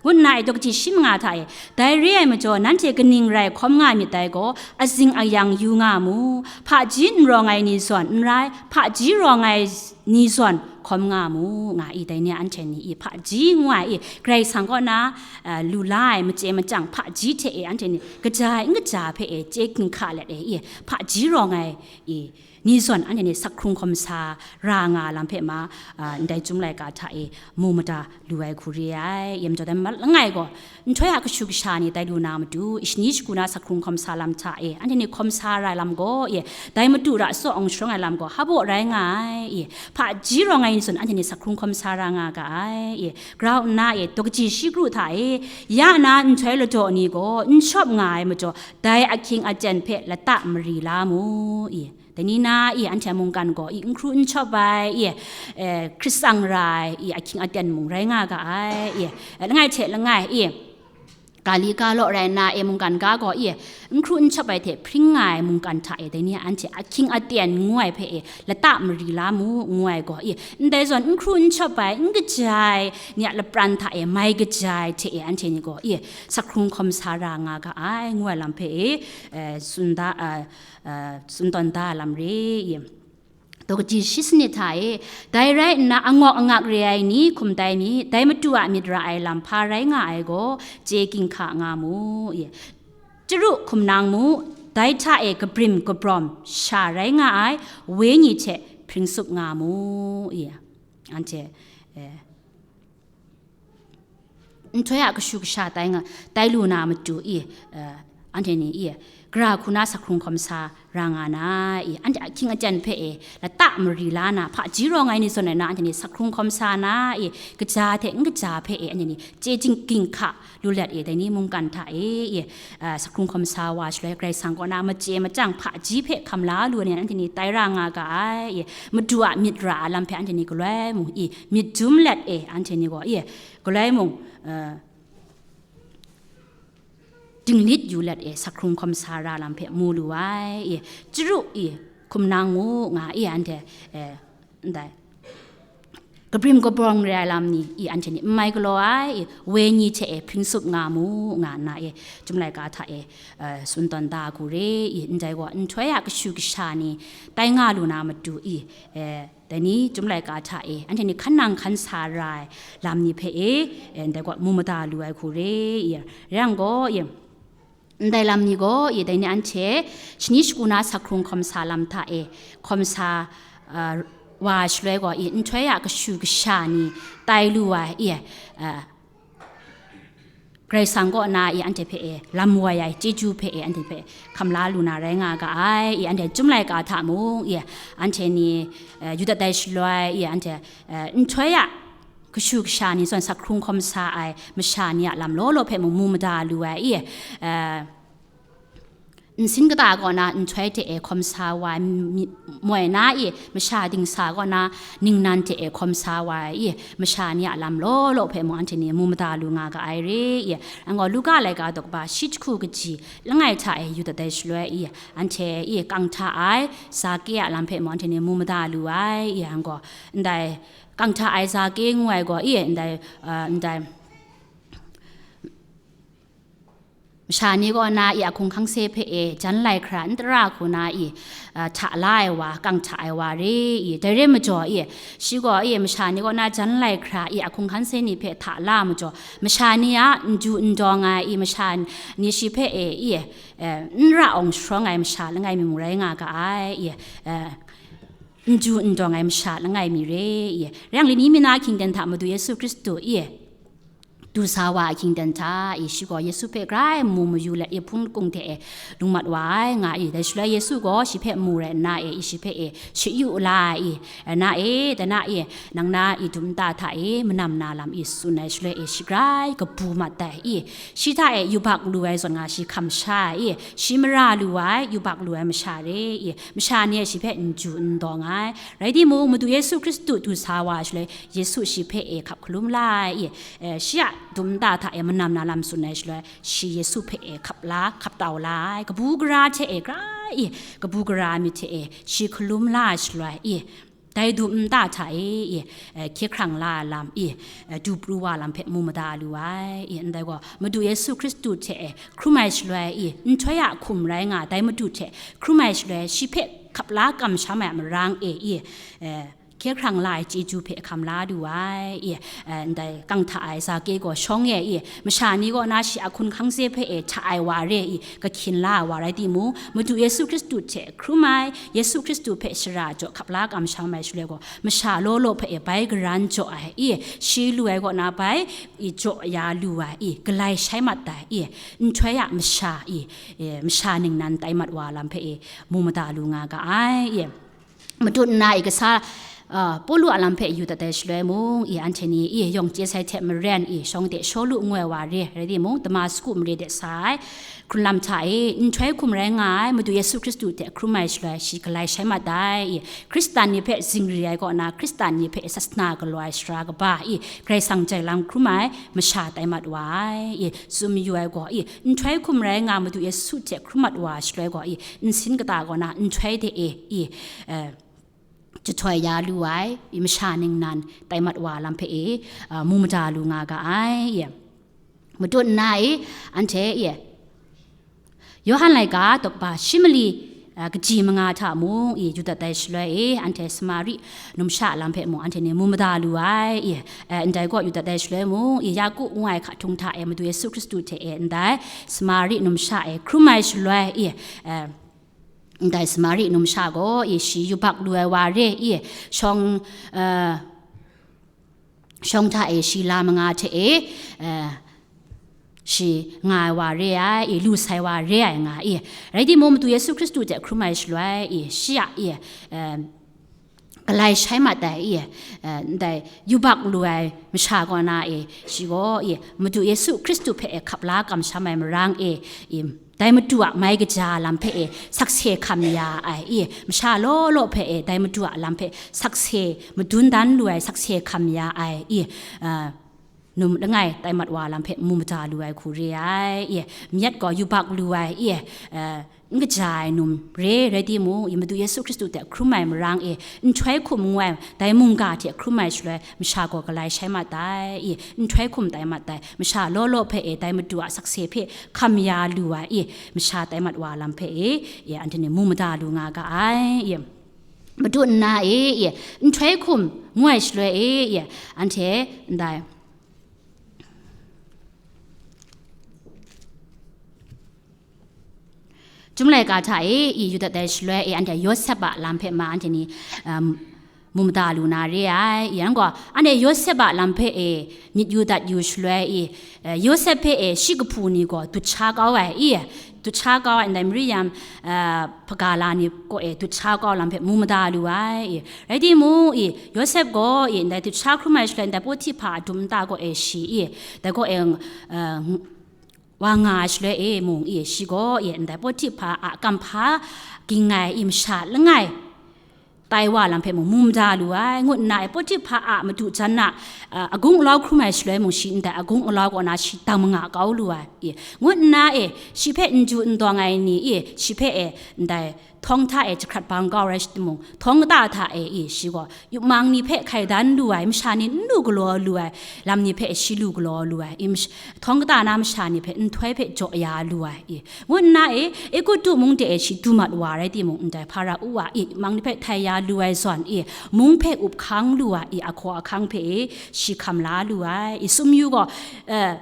ngu nna e, daw kaji shi manga hta e, dai re ai majaw, nanhte kaning rai hkawm nga myit dai gaw, azing ayang yu nga mu, hpaji n rawng ai ni zawn n rai, hpaji rawng ai ni zawn hkawm nga mu, nga i. Dai ni anhte ni i hpaji ngu ai i, Karai Kasang kaw na, eh, lu la ai machye machyang hpaji hte e, anhte ni kaja ai n kaja hpe e chye ginhka let e i, hpaji rawng ai i, ni zawn anhte ni sak hkrung hkawm sa ra nga lam hpe ma, ah, ndai Chyum laika hta e mu mada lu ai hku re ai. I yang gaw, dai ma langai gaw, nhtoi a kashu kasha ni tai lu na matu, i shani shagu na sak hkrung hkawm sa lam hta e, anhte ni hkawm sa ra ai lam gaw, i, dai Madu ra tsaw awng sharawng ai lam gaw hpa baw rai nga ai. I, hpaji rawng ai ni zawn anhte ni sak hkrung hkawm sa ra nga ga ai. I, grau nna e, daw kaji shi kru hta e, ya na nhtoi ladaw ni gaw n shawp nga ai majaw, dai ahkying aten hpe lata mari la mu. I, dai ni na i, anhte mungkan gaw i n hkru n shawp ai i, eh, Hkrit tsang ra ai i, ahkying aten mung rai nga ga ai i, eh, langai hte langai i, Ga li ga law rai nna e mungkan ga gaw i, n hkru n shawp ai hte hpring nga ai mungkan hta e, dai ni anhte ahkying aten ngu ai hpe e, lata mari la mu, ngu ai gaw i, ndai zawn n hkru n shawp ai, n kaja ai ni a lapran hta e mai kaja ai hte e, anhte ni gaw i, sakhkrung hkawm sa ra nga ga ai, ngu ai lam hpe e, eh, tsun da, eh, eh, tsun tawn da ai lam re i. Daw kaji shi sanit hta e, dai rai nna, angawk angak re ai ni hkum tai mi, dai Madu a myit ra ai lam hpa rai nga ai gaw, chye ginhka nga mu, i. Chyaru hkum nang mu, dai hta e kabrim kabrawm sha rai nga ai, Wenyi hte hpring tsup nga mu, i. Anhte, eh, nhtoi a kashu kasha tai nga, tai lu na matu i, eh, anhte ni i, gara hku na sakhkrung hkawm sa ra nga na i, anhte ahkying aten hpe e, lata mari la na, hpaji rawng ai ni zawn ai na, anhte ni sakhkrung hkawm sa na i, kaja hte n kaja hpe e, anhte ni chye jing ginhka lu let e, dai ni mungkan hta e i, eh, sakhkrung hkawm sa wa shaloi, Karai Kasang kaw na machye machyang hpaji hpe hkam la lu ai ni, anhte ni tai ra nga ga ai i, Madu a myit ra ai lam hpe anhte ni galoi mung i, myit dum let e, anhte ni gaw i, galoi mung, eh, dinglit yu let e, sakhkrung hkawm sa ra lam hpe mu lu ai, i, chyaru i, hkum nang mu nga i, anhte, eh, ndai, kabrim kabrawng re ai lam ni i, anhte ni n mai galaw ai, i, Wenyi hte e hpring tsup nga mu, nga nna e, Chyum laika hta e, eh, tsun tawn da hku re, i, ndai gaw nhtoi a kashu kasha ni tai nga lu na matu i, eh, dai ni Chyum laika hta e, anhte ni hkan nang hkan sa ra ai lam ni hpe e, eh, ndai gaw mu mada lu ai hku re, i, rai yang gaw, i, ndai lam ni gaw, i, dai ni anhte shani shagu na sakhkrung hkawm sa lam hta e, hkawm sa, ah, wa shaloi gaw, i, nhtoi a kashu kasha ni tai lu ai, i, ah, Karai Kasang kaw na i anhte hpe e, lam woi ai chyeju hpe e, anhte hpe hkam la lu na rai nga ga ai, i anhte Chyum laika hta mung, i anhte ni, eh, yu dat ai shaloi, i anhte, eh, nhtoi a kashu kasha ni zawn sakhkrung hkawm sa ai masha ni a lam law law hpe mung mu mada lu ai, i, eh, nsin kata kaw na nhtoi hte e hkawm sa wa ai mi-, moi na i, masha dingsa kaw na ningnan hte e hkawm sa wa ai i, masha ni a lam law law hpe mung anhte ni mu mada lu nga ga ai re i, anhte gaw Luka laika daw kaba shi jahku kaji langai hta e yu dat ai shaloi i, anhte i kang hta ai Zake a lam hpe mung anhte ni mu mada lu ai i, anhte gaw ndai kang hta ai Zake ngu ai gaw i, ndai, ah, ndai, masha ni kaw na i a hkung hkangse hpe e jan lai hkra n tara hku na i, ah, hta la ai wa, kang hta ai wa re i, dai re majaw i, shi gaw i masha ni kaw na jan lai hkra i a hkung hkangse ni hpe hta la majaw, masha ni a n ju n dawng ai i, masha ni shi hpe e i, eh, n ra awng sharawng ai masha langai mi mung rai nga ga ai i, eh, n ju n dawng ai masha langai mi re i, rai yang, lani mi na hkying ten hta Madu Yesu Hkristu i, du sa wa a hkying ten hta i, shi gaw Yesu hpe grai mu mayu let i, hpun lakung hte e lung mat wa ai nga i, dai shaloi Yesu gaw shi hpe mu rai nna e, i shi hpe e shut yu la ai i, na e, dana e, nang na i dum nta hta e manam na lam i tsun ai shaloi e, shi grai kabu mat ai i, shi hta e yubak lu ai zawn nga shi hkam sha ai i, shi mara lu ai, yubak lu ai masha re i, masha ni e shi hpe n ju n dawng ai. Rai timung, Madu Yesu Hkristu du sa wa ai shaloi, Yesu shi hpe e hkap hkalum la ai i, eh, shi a dum nta hta e manam na lam tsun ai shaloi, shi Yesu hpe e hkap la, hkap tau la ai, kabu gara hte e grai i, kabu gara myit hte e shi hkalum la ai shaloi i, dai dum nta hta e i, eh, hkye hkrang la ai lam i, eh, du pru wa lam hpe mu mada lu ai i, ndai gaw, Madu Yesu Hkristu hte e hkrum ai shaloi i, nhtoi a hkum rai nga ai dai Madu hte hkrum ai shaloi, shi hpe hkap la kamsham ai a marang e i, eh, hkye hkrang la ai chyeju hpe hkam la du ai i, eh, ndai kang hta ai Zake gaw shawng e i, masha ni kaw na shi a hkun hkangse hpe e hta ai wa re i, kahkyin la ai wa rai timung, Madu Yesu Hkristu hte hkrum ai, Yesu Hkristu hpe shara jaw hkap la kamsham ai shaloi gaw, masha law law hpe e bai garan jaw ai i, shi lu ai kaw na bai i jaw ya lu ai i, galai shai mat ai i, nhtoi a masha i, e, masha ningnan tai mat wa lam hpe e mu mada lu nga ga ai i. Matut nna i kasa, a, Pawlu a lam hpe yu dat ai shaloi mung, i, anhte ni, i, yawng chye sai hte maren, i, shawng de Shawlu ngu ai wa re, rai timung, Damasku mare de sa ai, hkrunlam hta e, nhtoi hkum rai nga ai, Madu Yesu Hkristu hte hkrum ai shaloi, shi galai shai mat ai, i, Hkristan ni hpe zingri ai kaw na, Hkristan ni hpe sasana galaw ai sara kaba, i, Karai Kasang jai lam hkrum ai, masha tai mat wa ai, i, tsun mayu ai gaw, i, nhtoi hkum rai nga, Madu Yesu hte hkrum mat wa ai shaloi gaw, i, nsin kata kaw na, nhtoi de e, i, eh, jahtoi ya lu ai, i, masha ningnan tai mat wa lam hpe e, a, mu mada lu nga ga ai, i. Matut nna e, anhte e, Yawhan laika tawkba shi mali, a, kaji manga hta mung, i, yu dat ai shaloi e, anhte Samari numsha lam hpe mung anhte ni mu mada lu ai, i, e, ndai gaw yu dat ai shaloi mung, i, Yaku ngu ai hkatung hta e, Madu Yesu Hkristu hte e, ndai Samari numsha e, hkrum ai shaloi, i, e, ndai Samari numsha gaw, i, shi yubak lu ai wa re, i, shawng, eh, shawng hta e shi la manga hte e, eh, shi nga ai wa re ai, i, lu sai wa re ai nga, i. Rai timung, Madu Yesu Hkristu hte hkrum ai shaloi, i, shi a, i, eh, galai shai mat ai, i, eh, ndai yubak lu ai masha kaw na, i, shi gaw, i, Madu Yesu Hkristu hpe e hkap la kamsham ai marang e, i, dai Madu a mai kaja lam hpe e sakse hkam ya ai, i, masha law law hpe e dai Madu a lam hpe sakse madun dan lu ai, sakse hkam ya ai, i, a, num langai tai mat wa lam hpe mu mada lu ai hku re ai, i, myit gaw yubak lu ai, i, a, n kaja ai num re, rai timung, i, Madu Yesu Hkristu hte hkrum ai marang e, nhtoi hkum ngu ai, dai mungga hte hkrum ai shaloi, masha gaw galai shai mat ai, i, nhtoi hkum tai mat ai, masha law law hpe e, dai Madu a sakse hpe hkam ya lu ai, i, masha tai mat wa lam hpe e, i, anhte ni mu mada lu nga ga ai, i. Matut nna e, i, nhtoi hkum ngu ai shaloi e, i, anhte ndai Chyum laika hta e, i, yu dat ai shaloi e, anhte Yawsep a lam hpe ma anhte ni, um, mu mada lu na re ai, i, yang gaw, anhte Yawsep a lam hpe e, myit yu dat yu shaloi, i, eh, Yawsep hpe e, shi kahpu ni gaw dut sha kau ai, i, dut sha kau ai, ndai Mari yam, eh, hpaga la ni kaw e, dut sha kau lam hpe mu mada lu ai, i, rai timung, i, Yawsep gaw, i, ndai dut sha hkrum ai shaloi, ndai Pohtihpa a dum nta kaw e shi, i, dai kaw e, eh, wa nga ai shaloi e mung, i, shi gaw, i, ndai Pohtihpa a kamhpa ging ai, i, masha langai tai wa lam hpe mung mu mada lu ai, ngut nna, i, Pohtihpa a madu jan na, a, agung alau hkrum ai shaloi mung, shi ndai agung alau kaw na shi dang manga kau lu ai, i, ngut nna, e, shi hpe n ju n dawng ai ni, i, shi hpe, e, ndai htawng hta e jahkrat bang kau rai timung, htawng kata hta e, i, shi gaw yupmang ni hpe hkai dan lu ai, masha ni n lu galaw lu ai lam ni hpe shi lu galaw lu ai, i, mash-, htawng kata na masha ni hpe nhtoi hpe jaw ya lu ai, i, ngut nna e, Egutu mung de e shi du mat wa rai timung, ndai Hpara-u a, i, yupmang ni hpe htai ya lu ai zawn, i, mung hpe up hkang lu ai, i, ahkaw ahkang hpe e shi hkam la lu ai, i, sumyu gaw, eh,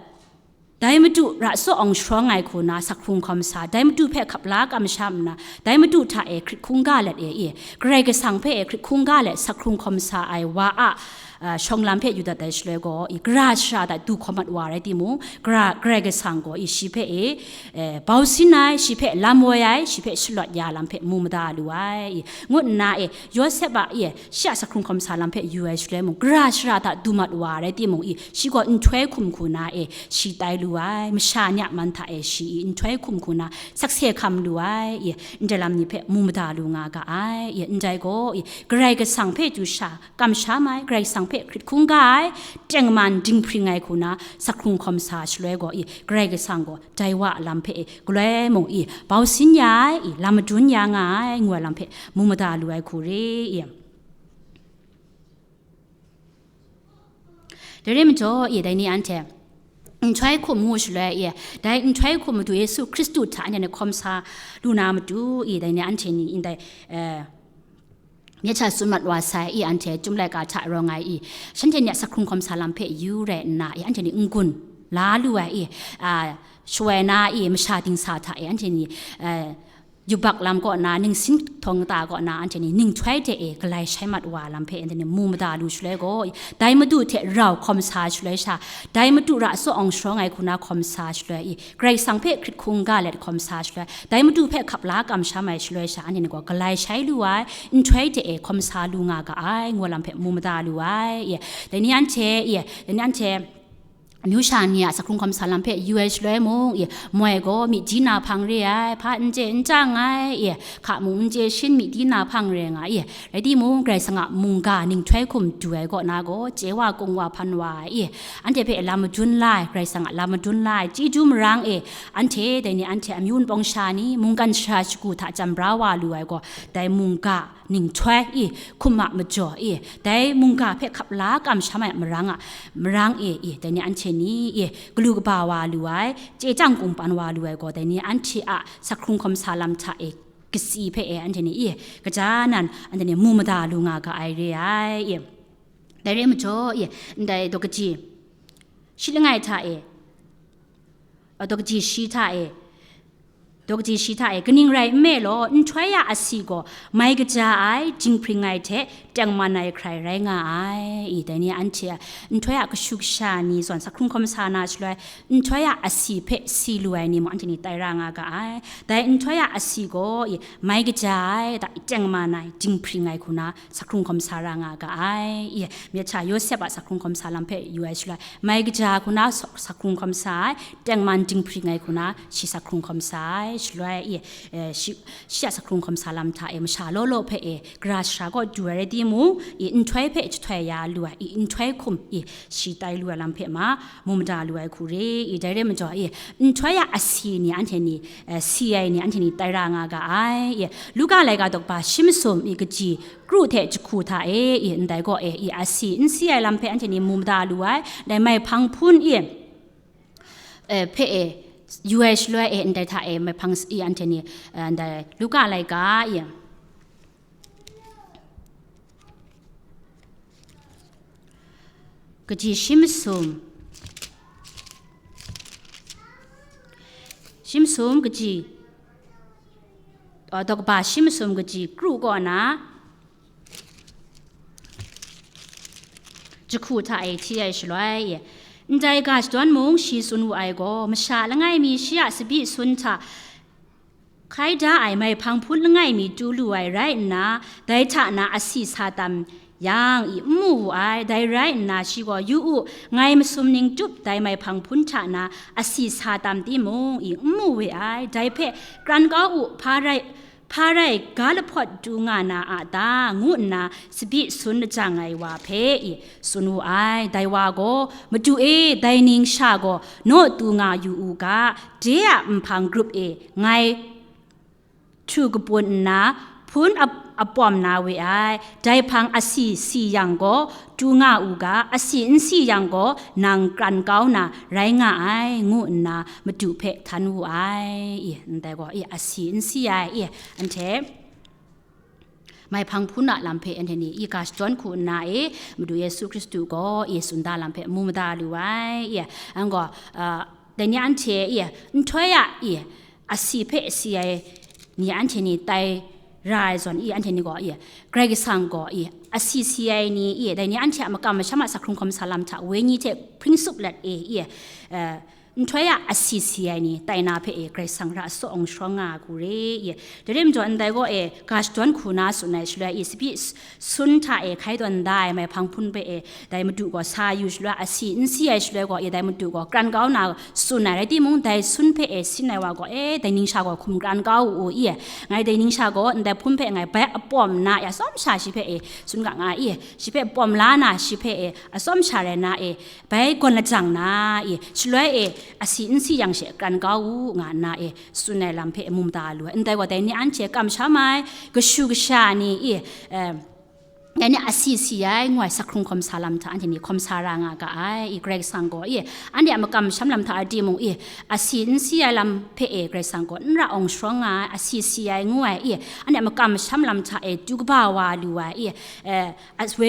Dai Madu ra tsaw awng sharawng ai hku na, sakhkrung hkawm sa, dai Madu hpe hkap la kamsham nna, dai Madu hta e hkrit hkungga let e, i, Karai Kasang hpe e hkrit hkungga let sakhkrung hkawm sa ai wa a, a, shawng lam hpe yu dat ai shaloi gaw, i, gara shara hta du hkawm mat wa rai timung, gara, Karai Kasang gaw, i, shi hpe e, e, bau sin ai, shi hpe lam woi ai, shi hpe shalawt ya lam hpe mu mada lu ai, i, ngut nna e, Yawsep a, i, shi a sakhkrung hkawm sa lam hpe yu ai shaloi mung, gara shara hta du mat wa rai timung, i, shi gaw nhtoi hkum hku na e shi tai lu ai, masha ni a man hta e shi, i, nhtoi hkum hku na sakse hkam lu ai, i, ndai lam ni hpe mu mada lu nga ga ai, i, ndai gaw, i, Karai Kasang hpe chyu sha kamsham ai, Karai Kasang hpe hkrit hkungga ai, tengman dinghpring ai hku na sakhkrung hkawm sa shaloi gaw, i, Karai Kasang gaw dai wa a lam hpe e galoi mung, i, bau sin ya ai, i, lam madun ya nga ai, ngu ai lam hpe mu mada lu ai hku re, i. Dai re majaw, i, dai ni anhte nhtoi hkum ngu shaloi, i, dai nhtoi hkum Madu Yesu Hkristu hta anhte ni hkawm sa lu na matu, i, dai ni anhte ni ndai, eh, myit sha tsun mat wa sai, i, anhte Chyum laika hta rawng ai, i, shanhte ni a sakhkrung hkawm sa lam hpe yu rai nna, i, anhte ni n-gun la lu ai, i, a, shawai na, i, masha dingsa hta, i, anhte ni, eh, yubak lam kaw na, ningsin htawng ta kaw na, anhte ni ninghtoi de e galai shai mat wa lam hpe anhte ni mu mada lu shaloi gaw, dai Madu hte rau hkawm sa shaloi sha, dai Madu ra tsaw awng sharawng ai hku na hkawm sa shaloi i, Karai Kasang hpe hkrit hkungga let hkawm sa shaloi, dai Madu hpe hkap la kamsham ai shaloi sha, anhte ni gaw galai shai lu ai, nhtoi de e hkawm sa lu nga ga ai, ngu lam hpe mu mada lu ai, i, dai ni anhte, i, dai ni anhte, amyu sha ni a sakhkrung hkawm sa lam hpe yu ai shaloi mung, i, moi gaw myi di na hpang re ai, hpa n chye n chyang ai, i, hka mung n chye shin myi di na hpang re nga, i, rai timung, Karai Kasang a mungga ninghtoi hkum du ai kaw na gaw, chye wa kung wa hpan wa ai, i, anhte hpe lam madun la ai, Karai Kasang a lam madun la ai, chyeju marang e, anhte, dai ni anhte amyu wunpawng sha ni, mungkan sara shagu hta jam bra wa lu ai gaw, dai mungga ninghtoi i, hkum a majaw i, dai mungga hpe hkap la kamsham ai marang a, marang e i, dai ni anhte ni i, galu kaba wa lu ai, chye chyang kungpan wa lu ai gaw, dai ni anhte a sakhkrung hkawm sa lam hta e, kasi hpe e anhte ni i, kaja nan anhte ni mu mada lu nga ga ai re ai i. Dai re majaw i, ndai daw kaji shi langai hta e, daw kaji shi hta e, daw kaji shi hta e, kaning rai nme law, nhtoi a asi gaw mai kaja ai, dinghpring ai hte tengman ai hkrai rai nga ai. I, dai ni anhte a nhtoi a kashu kasha ni zawn sakhkrung hkawm sa na shaloi, nhtoi a asi hpe si lu ai ni mung anhte ni tai ra nga ga ai. Dai nhtoi a asi gaw, i, mai kaja ai, da, tengman ai, dinghpring ai hku na, sakhkrung hkawm sa ra nga ga ai. I, myit hta Yawsep a sakhkrung hkawm sa lam hpe yu ai shaloi, mai kaja hku na sa-, sakhkrung hkawm sa ai, tengman dinghpring ai hku na shi sakhkrung hkawm sa ai shaloi, i, eh, shi, shi a sakhkrung hkawm sa lam hta e masha law law hpe e, gara shara kaw du ai rai timung, i, nhtoi hpe jahtoi ya lu ai, i, nhtoi hkum, i, shi tai lu ai lam hpe ma, mu mada lu ai hku re, i, dai re majaw, i, nhtoi a asi ni anhte ni, eh, si ai ni anhte ni tai ra nga ga ai, i, Luka laika daw kaba shi masum, i, kaji kru hte jahku hta e, i, ndai gaw e, i, asi n si ai lam hpe anhte ni mu mada lu ai, dai mai hpang hpun, i, eh, hpe e, yu ai shaloi e, ndai hta e, mai hpang s-, i, anhte ni, eh, ndai Luka laika, i, kaji shi masum, shi masum kaji, uh, daw kaba shi masum kaji kru kaw na, jahku hta e hti ai shaloi, ndai ga shadawn mung shi tsun wu ai gaw, masha langai mi shi a tsabyi sun hta hkai da ai mai hpang hpun langai mi tu lu ai rai nna, dai hta na asi sa tam yang, i, n mu wu ai. Dai rai nna, shi gaw, "Yu u, ngai masum ning tup dai mai hpang hpun hta na asi sa tam timung, i, n mu we ai. Dai hpe kran kau u, hpa rai, hpa rai ga lahpawt tu nga na a ta?" ngu nna tsabyi sun lajang ai wa hpe, i, tsun wu ai. Dai wa gaw, "Madu e, dai ning sha gaw naw tu nga yu u ga, de a nhpang grup e ngai htu kapun nna, hpun ap-, apawm na we ai. Dai hpang asi si yang gaw, tu nga u ga, asi n si yang gaw, nang kran kau na rai nga ai," ngu nna Madu hpe htan wu ai. I, ndai gaw, i, asi n si ai, i, anhte mai hpang hpun a lam hpe anhte ni i ga shadawn hku nna e, Madu Yesu Hkristu gaw i tsun da lam hpe mu mada lu ai. I, ang gaw, ah, dai ni anhte i nhtoi a i asi hpe si ai ni anhte ni tai ra ai zawn i anhte ni gaw i Karai Kasang gaw i asi si ai ni i dai ni anhte a makam masham a sakhkrung hkawm sa lam hta wenyi hte hpring sup let e i, eh, nhtoi a asi si ai ni tai na hpe e Karai Kasang ra tsaw awng sharawng nga ai hku re i. Dai rai majaw ndai gaw e ga shadawn hku na tsun ai shaloi i tsabyi s-, sun hta e hkai tawn da ai mai hpang hpun hpe e dai Madu gaw sa yu shaloi, asi n si ai shaloi gaw e dai Madu gaw kran kau na tsun ai. Rai timung, dai sun hpe e sin ai wa gaw, "E, dai ningsha gaw hkum kran kau u i, ngai dai ningsha gaw ndai hpun hpe ngai bai apawm nna e atsawm sha shi hpe e tsun ga nga i, shi hpe pawm la na, shi hpe e atsawm sha rai na e, bai gawn lajang na i, shaloi e asi n si yang she kran kau u," nga nna e tsun ai lam hpe mu mada lu ai. Ndai gaw dai ni anhte kamsham ai kashu kasha ni i, eh, dai ni asi si ai ngu ai sakhkrung hkawm sa lam hta anhte ni hkawm sa ra nga ga ai. I Karai Kasang gaw i anhte a makam masham lam hta a timung i asi n si ai lam hpe e Karai Kasang gaw n ra awng sharawng nga ai, asi si ai ngu ai i anhte a makam masham lam hta e du kaba wa lu ai i, eh, as we,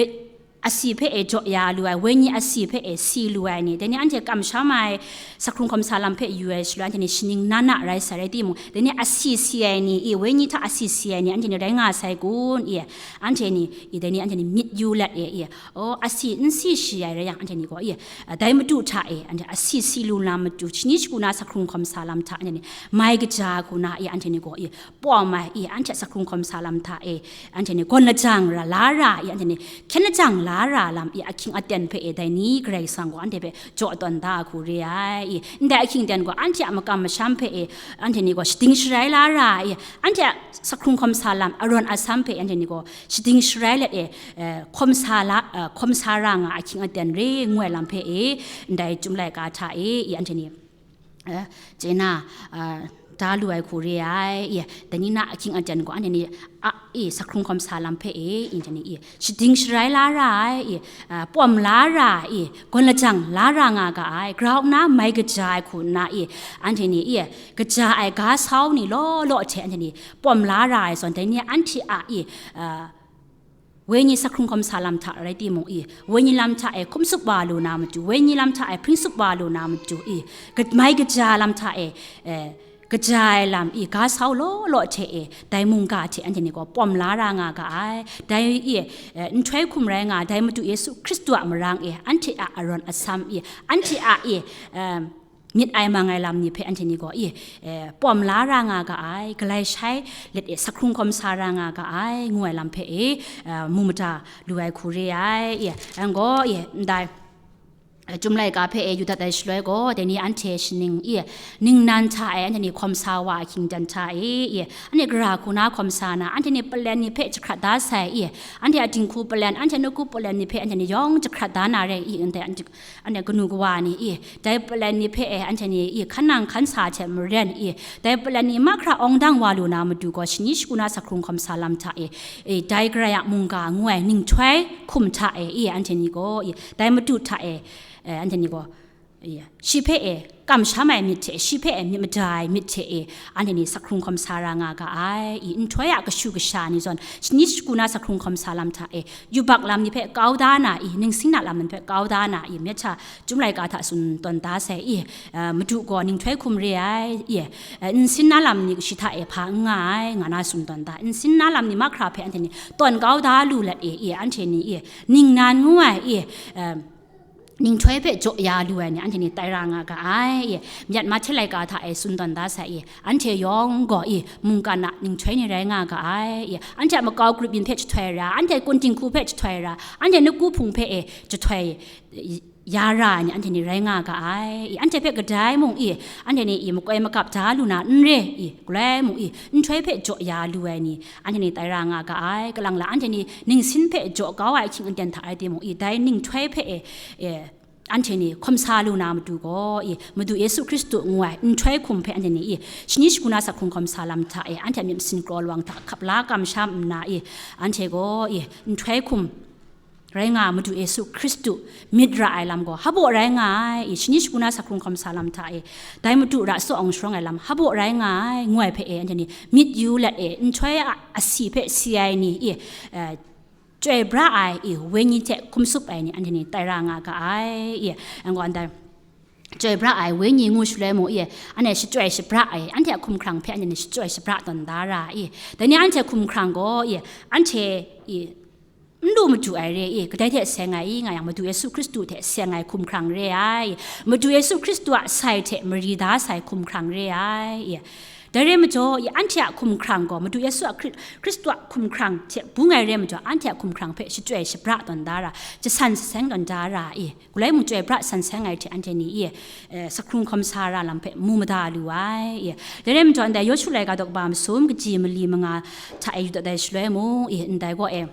asi hpe e jaw ya lu ai, wenyi asi hpe e si lu ai ni, dai ni anhte kamsham ai, sakhkrung hkawm sa lam hpe yu ai shaloi, anhte ni shaning na na rai sai rai timung, dai ni asi si ai ni, i, wenyi hta asi si ai ni, anhte ni rai nga sai kun, i, anhte ni, i, dai ni anhte ni myit yu let e, i, o, asi n si shi ai rai yang, anhte ni gaw, i, a, dai Madu hta e, anhte asi si lu na matu, shani shagu na sakhkrung hkawm sa lam hta, anhte ni mai kaja hku na, i, anhte ni gaw, i, pawm ai, i, anhte sakhkrung hkawm sa lam hta e, anhte ni gawn lajang ra, la ra, i, anhte ni hkyen lajang la ra lam, i, ahkying aten hpe e, dai ni Karai Kasang gaw anhte hpe jaw tawn da ai hku re ai, i, ndai ahkying aten gaw anhte a makam masham hpe e, anhte ni gaw shading sharai la ra, i, anhte a sakhkrung hkawm sa lam, arawn asam hpe anhte ni gaw shading sharai let e, eh, hkawm sa la, eh, hkawm sa ra nga ahkying aten re ngu ai lam hpe e, ndai Chyum laika hta e, i, anhte ni eh, chye na, ah, da lu ai hku re ai, i, dai ni na ahkying aten gaw anhte ni, a, i, sakhkrung hkawm sa lam hpe e, i, anhte ni, i, shading sharai la ra ai, i, ah, pawm la ra ai, i, gawn lajang la ra nga ga ai, grau nna mai kaja ai hku nna, i, anhte ni, i, kaja ai ga sau ni law law hte anhte ni pawm la ra ai zawn, dai ni anhte a, i, ah, wenyi sakhkrung hkawm sa lam hta rai timung, i, wenyi lam hta e hkum tsup wa lu na matu, wenyi lam hta e hpring tsup wa lu na matu, i, ka-, mai kaja lam hta e, eh, kaja ai lam, i, ga sau law law hte e, dai mungga hte anhte ni gaw pawm la ra nga ga ai. Dai, i, eh, nhtoi hkum rai nga ai, dai Madu Yesu Hkristu a marang e, anhte a arawn asam, i, anhte a, i, eh, myit ai mang ai lam ni hpe anhte ni gaw, i, eh, pawm la ra nga ga ai, galai shai let e, sakhkrung hkawm sa ra nga ga ai, ngu ai lam hpe e, eh, mu mada lu ai hku re ai, i, yang gaw, i, ndai, eh, Chyum laika hpe e yu dat ai shaloi gaw, dai ni anhte shaning, i, ningnan hta e, anhte ni hkawm sa wa ahkying aten hta e, i, anhte gara hku na hkawm sa na, anhte ni palen ni hpe jahkrat da sai, i, anhte a dinghku palen, anhte nawku palen ni hpe anhte ni yawng jahkrat da na re, i, ndai anhte Anhte kanu kawa ni, i, dai palen ni hpe e, anhte ni, i, hkan nang hkan sa hte maren, i, dai palen ni mahkra awng dang wa lu na matu gaw, shani shagu na sakhkrung hkawm sa lam hta e, i, dai Karai a mungga ngu ai ninghtoi hkum hta e, i, anhte ni gaw, i, dai Madu hta e, e, anhte ni gaw, i, shi hpe e, kamsham ai myit hte, shi hpe e, myit mada ai myit hte e, anhte ni sakhkrung hkawm sa ra nga ga ai, i, nhtoi a kashu kasha ni zawn, shani shagu na sakhkrung hkawm sa lam hta e, yubak lam ni hpe kau da na, i, ningsin na lam ni hpe kau da na, i, myit hta Chyum laika hta tsun tawn da sai, i, eh, Madu gaw ninghtoi hkum re ai, i, eh, nsin na lam ni shi hta e hpa n nga ai, nga na tsun tawn da, nsin na lam ni mahkra hpe anhte ni tawn kau da lu let e, i, anhte ni, i, ningnan ngu ai, i, eh, ninghtoi hpe jaw ya lu ai ni, anhte ni tai ra nga ga ai, i, myit Mahte laika hta e tsun tawn da sai, i, anhte yawng gaw, i, mungkan a ninghtoi ni rai nga ga ai, i, anhte a makau grup yin hpe jahtoi ra, anhte kun dinghku hpe jahtoi ra, anhte nawku hpung hpe e jahtoi ya ra ai ni, anhte ni rai nga ga ai, i, anhte hpe kadai mung, i, anhte ni, i, makoi makap da lu na n re, i, galai mung, i, nhtoi hpe jaw ya lu ai ni, anhte ni tai ra nga ga ai, kalang la anhte ni ningsin hpe jaw kau ai ahkying aten hta rai timung, i, dai ninghtoi hpe e, e, anhte ni hkawm sa lu na matu gaw, i, Madu Yesu Hkristu ngu ai nhtoi hkum hpe anhte ni, i, shani shagu na sakhkrung hkawm sa lam hta e, anhte a myit masin kraw lawang hta hkap la kamsham nna, i, anhte gaw, i, nhtoi hkum rai nga ai Madu Yesu Hkristu myit ra ai lam gaw, hpaw rai nga ai, i, shani shagu na sakhkrung hkawm sa lam hta e, dai Madu ra tsaw awng sharawng ai lam hpaw rai nga ai, ngu ai hpe e, anhte ni myit yu let e, nhtoi a asi hpe si ai ni, i, eh, chyoi bra ai, i, wenyi hte hkum tsup ai ni, anhte ni tai ra nga ga ai, i, anhte gaw ndai, chyoi bra ai wenyi ngu shaloi mung, i, anhte shachyoi shabra ai, anhte a hkumhkrang hpe anhte ni shachyoi shabra tawn da ra, i, dai ni anhte hkumhkrang gaw, i, anhte, i, n lu madu ai re, i, kadai hte seng ai, i, nga yang, Madu Yesu Hkristu hte seng ai hkumhkrang re ai, Madu Yesu Hkristu a sai hte mari da sai hkumhkrang re ai, i, dai re majaw, i, anhte a hkumhkrang gaw, Madu Yesu a Hkri-, Hkristu a hkumhkrang hte bung ai re majaw, anhte a hkumhkrang hpe shachyoi shabra tawn da ra, jasan jaseng tawn da ra, i, galai mung chyoi bra san seng ai hte anhte ni, i, eh, sakhkrung hkawm sa ra lam hpe mu mada lu ai, i. Dai rai majaw, ndai Yawshu laika daw kaba masum kaji mali manga hta e yu dat ai shaloi mung, i, ndai gaw e,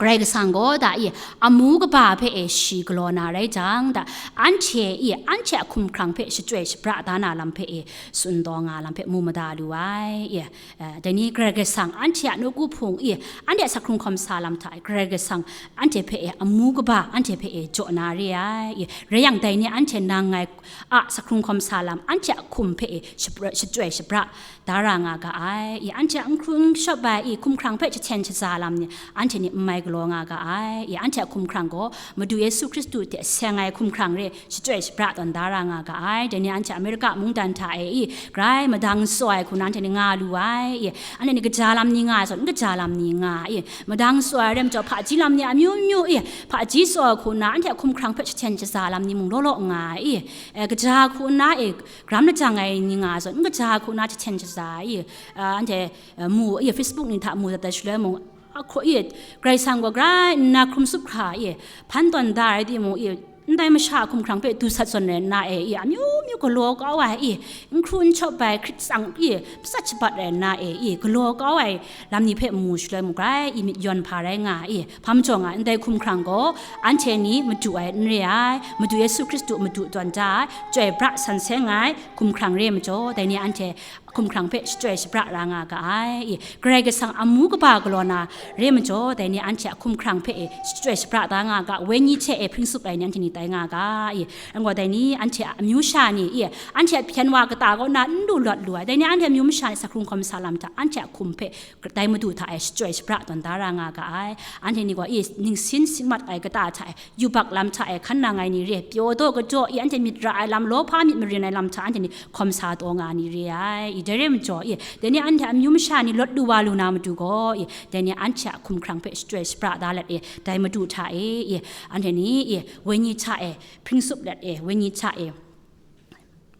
Karai Kasang gaw da, i, amu kaba hpe e shi galaw na rai jang, da, anhte, i, anhte a hkumhkrang hpe shachyoi shabra da na lam hpe e tsun taw nga lam hpe mu mada lu ai, i. Eh, dai ni Karai Kasang anhte a nawku hpung, i, anhte a sakhkrung hkawm sa lam hta e, Karai Kasang anhte hpe e amu kaba, anhte hpe e jaw na re ai, i, rai yang, dai ni anhte nang ngai a sakhkrung hkawm sa lam, anhte a hkum hpe e shapra-, shachyoi shabra da ra nga ga ai, i, anhte a n hkru n shawp ai, i, hkumhkrang hpe jahten shaza lam ni, anhte ni n mai galaw nga ga ai. I, anhte a hkumhkrang gaw Madu Yesu Hkristu hte seng ai hkumhkrang re shachyoi shapra tawn da ra nga ga ai. Dai ni anhte Amerika mungdan hta e, i, grai madang tsaw ai hku na anhte ni nga lu ai. I, anhte ni kaja lam ni nga ai zawn, n kaja lam ni nga ai. I, madang tsaw ai rai majaw, hpaji lam ni amyu myu, i, hpaji tsaw ai hku na anhte a hkumhkrang hpe shaten shaza lam ni mung law law nga ai. I, e, kaja hku na, e, karam lajang ai ni nga ai zawn, n kaja hku na shaten shaza ai. I, a, anhte, e, mu, i, Facebook ni hta mu dat ai shaloi mung, a hku, i, Karai Kasang gaw grai nna hkrum sup hkra, i, hpan tawn da ai timung, i, ndai masha a hkumhkrang hpe du sat zawn rai nna e, i, amyu myu galaw kau ai, i, n hkru n shawp ai hkrit tsang, i, matsat shabat rai nna e, i, galaw kau ai lam ni hpe mu shaloi mung grai, i, myit yawn hpa rai nga ai, i, hpa majaw nga ai, ndai hkumhkrang gaw anhte ni madu ai n re ai, Madu Yesu Hkristu madu tawn da ai, chyoi pra san seng ai hkumhkrang re majaw, dai ni anhte hkumhkrang hpe shachyoi shapra ra nga ga ai. I, Karai Kasang amu kaba galaw na re majaw, dai ni anhte a hkumhkrang hpe e shachyoi shapra da nga ga, wenyi hte e hpring sup ai ni anhte ni tai nga ga. I, anhte gaw dai ni anhte a amyu sha ni, i, anhte a hpyen wa kata kaw na n lu lawt lu ai, dai ni anhte amyu masha ni sahkrung hkawm sa lam hta anhte a hkum hpe dai Madu hta e shachyoi shapra tawn da ra nga ga ai. Anhte ni gaw, i, ningsin sinmat ai kata hta e, yubak lam hta e hkan nang ai ni re, pyaw daw kadaw, i, anhte myit ra ai lam, lawhpa myit marin ai lam hta anhte ni hkawm sa taw nga ai ni re ai. I, dai re majaw, i, dai ni anhte amyu masha ni lawt lu wa lu na matu gaw, i, dai ni anhte a hkumhkrang hpe shachyoi shapra da let e, dai Madu hta e, i, anhte ni, i, wenyi hta e hpring sup let e, wenyi hta e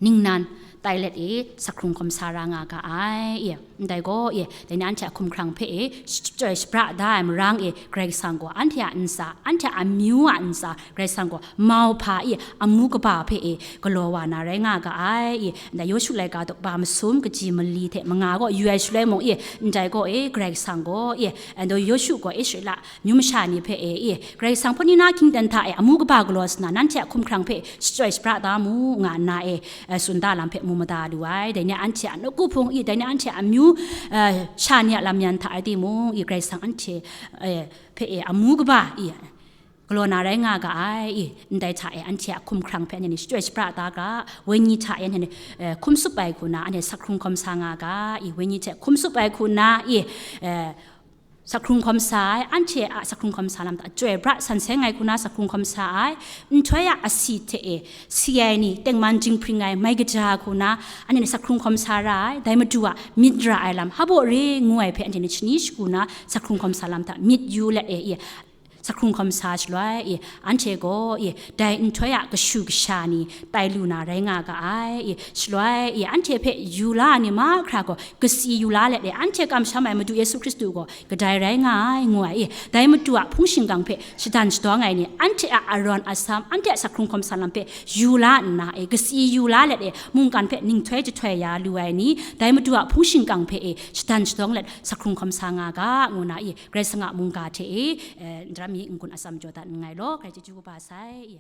ningnan tai let e, sahkrung hkawm sa ra nga ga ai. I, ndai gaw, i, dai ni anhte a hkumhkrang hpe e shachyoi shapra da ai marang e, Karai Kasang gaw anhte a ntsa, anhte a amyu a ntsa, Karai Kasang gaw mau hpa, i, amu kaba hpe e galaw wa na rai nga ga ai. I, ndai Yawshu laika daw ba masum kaji mali hte manga gaw yu ai shaloi mung, i, ndai gaw e, Karai Kasang gaw, i, ndai Yawshu gaw Israela myu masha ni hpe e, i, Karai Kasang hpawt ni na hkying ten hta e amu kaba galaw sa na, nanhte a hkumhkrang hpe shachyoi shapra da mu, nga nna e, e, tsun da lam hpe mu mada lu ai. Dai ni anhte a nawku hpung, i, dai ni anhte a amyu, e, sha ni a lam yan hta e timung, i, Karai Kasang anhte, e, hpe e amu kaba, i, galaw na rai nga ga ai. I, ndai hta e anhte a hkumhkrang hpe anhte ni shachyoi shapra da ga, wenyi hta e anhte ni, e, hkum sup ai hku na anhte sahkrung hkawm sa nga ga, i, wenyi hte hkum sup ai hku na, i, e, sahkrung hkawm sa ai, anhte a sahkrung hkawm sa lam hta chyoi pra san seng ai hku na sahkrung hkawm sa ai, nhtoi a asi hte e si ai ni, tengman jinghpring ai mai kaja hku na anhte ni sahkrung hkawm sa ra ai, dai Madu a myit ra ai lam hpa baw re ngu ai hpe anhte ni shani shagu na sahkrung hkawm sa lam hta myit yu let e, i, sahkrung hkawm sa shaloi, i, anhte gaw, i, dai nhtoi a kashu kasha ni tai lu na rai nga ga ai. I, shaloi, i, anhte hpe yu la ai ni mahkra gaw kasi yu la let e, anhte kamsham ai Madu Yesu Hkristu gaw kadai rai nga ai, ngu ai. I, dai Madu a hpung shingkang hpe shadan shadawng ai ni, anhte a arawn asam, anhte a sahkrung hkawm sa lam hpe yu la nna, e, kasi yu la let e, mungkan hpe ninghtoi jahtoi ya lu ai ni, dai Madu a hpung shingkang hpe e shadan shadawng let sahkrung hkawm sa nga ga, ngu na, i, Karai Kasang a mungga hte e, e, ndara mi n-gun atsam jaw dat nngai law, Karai chyeju kaba sai, i.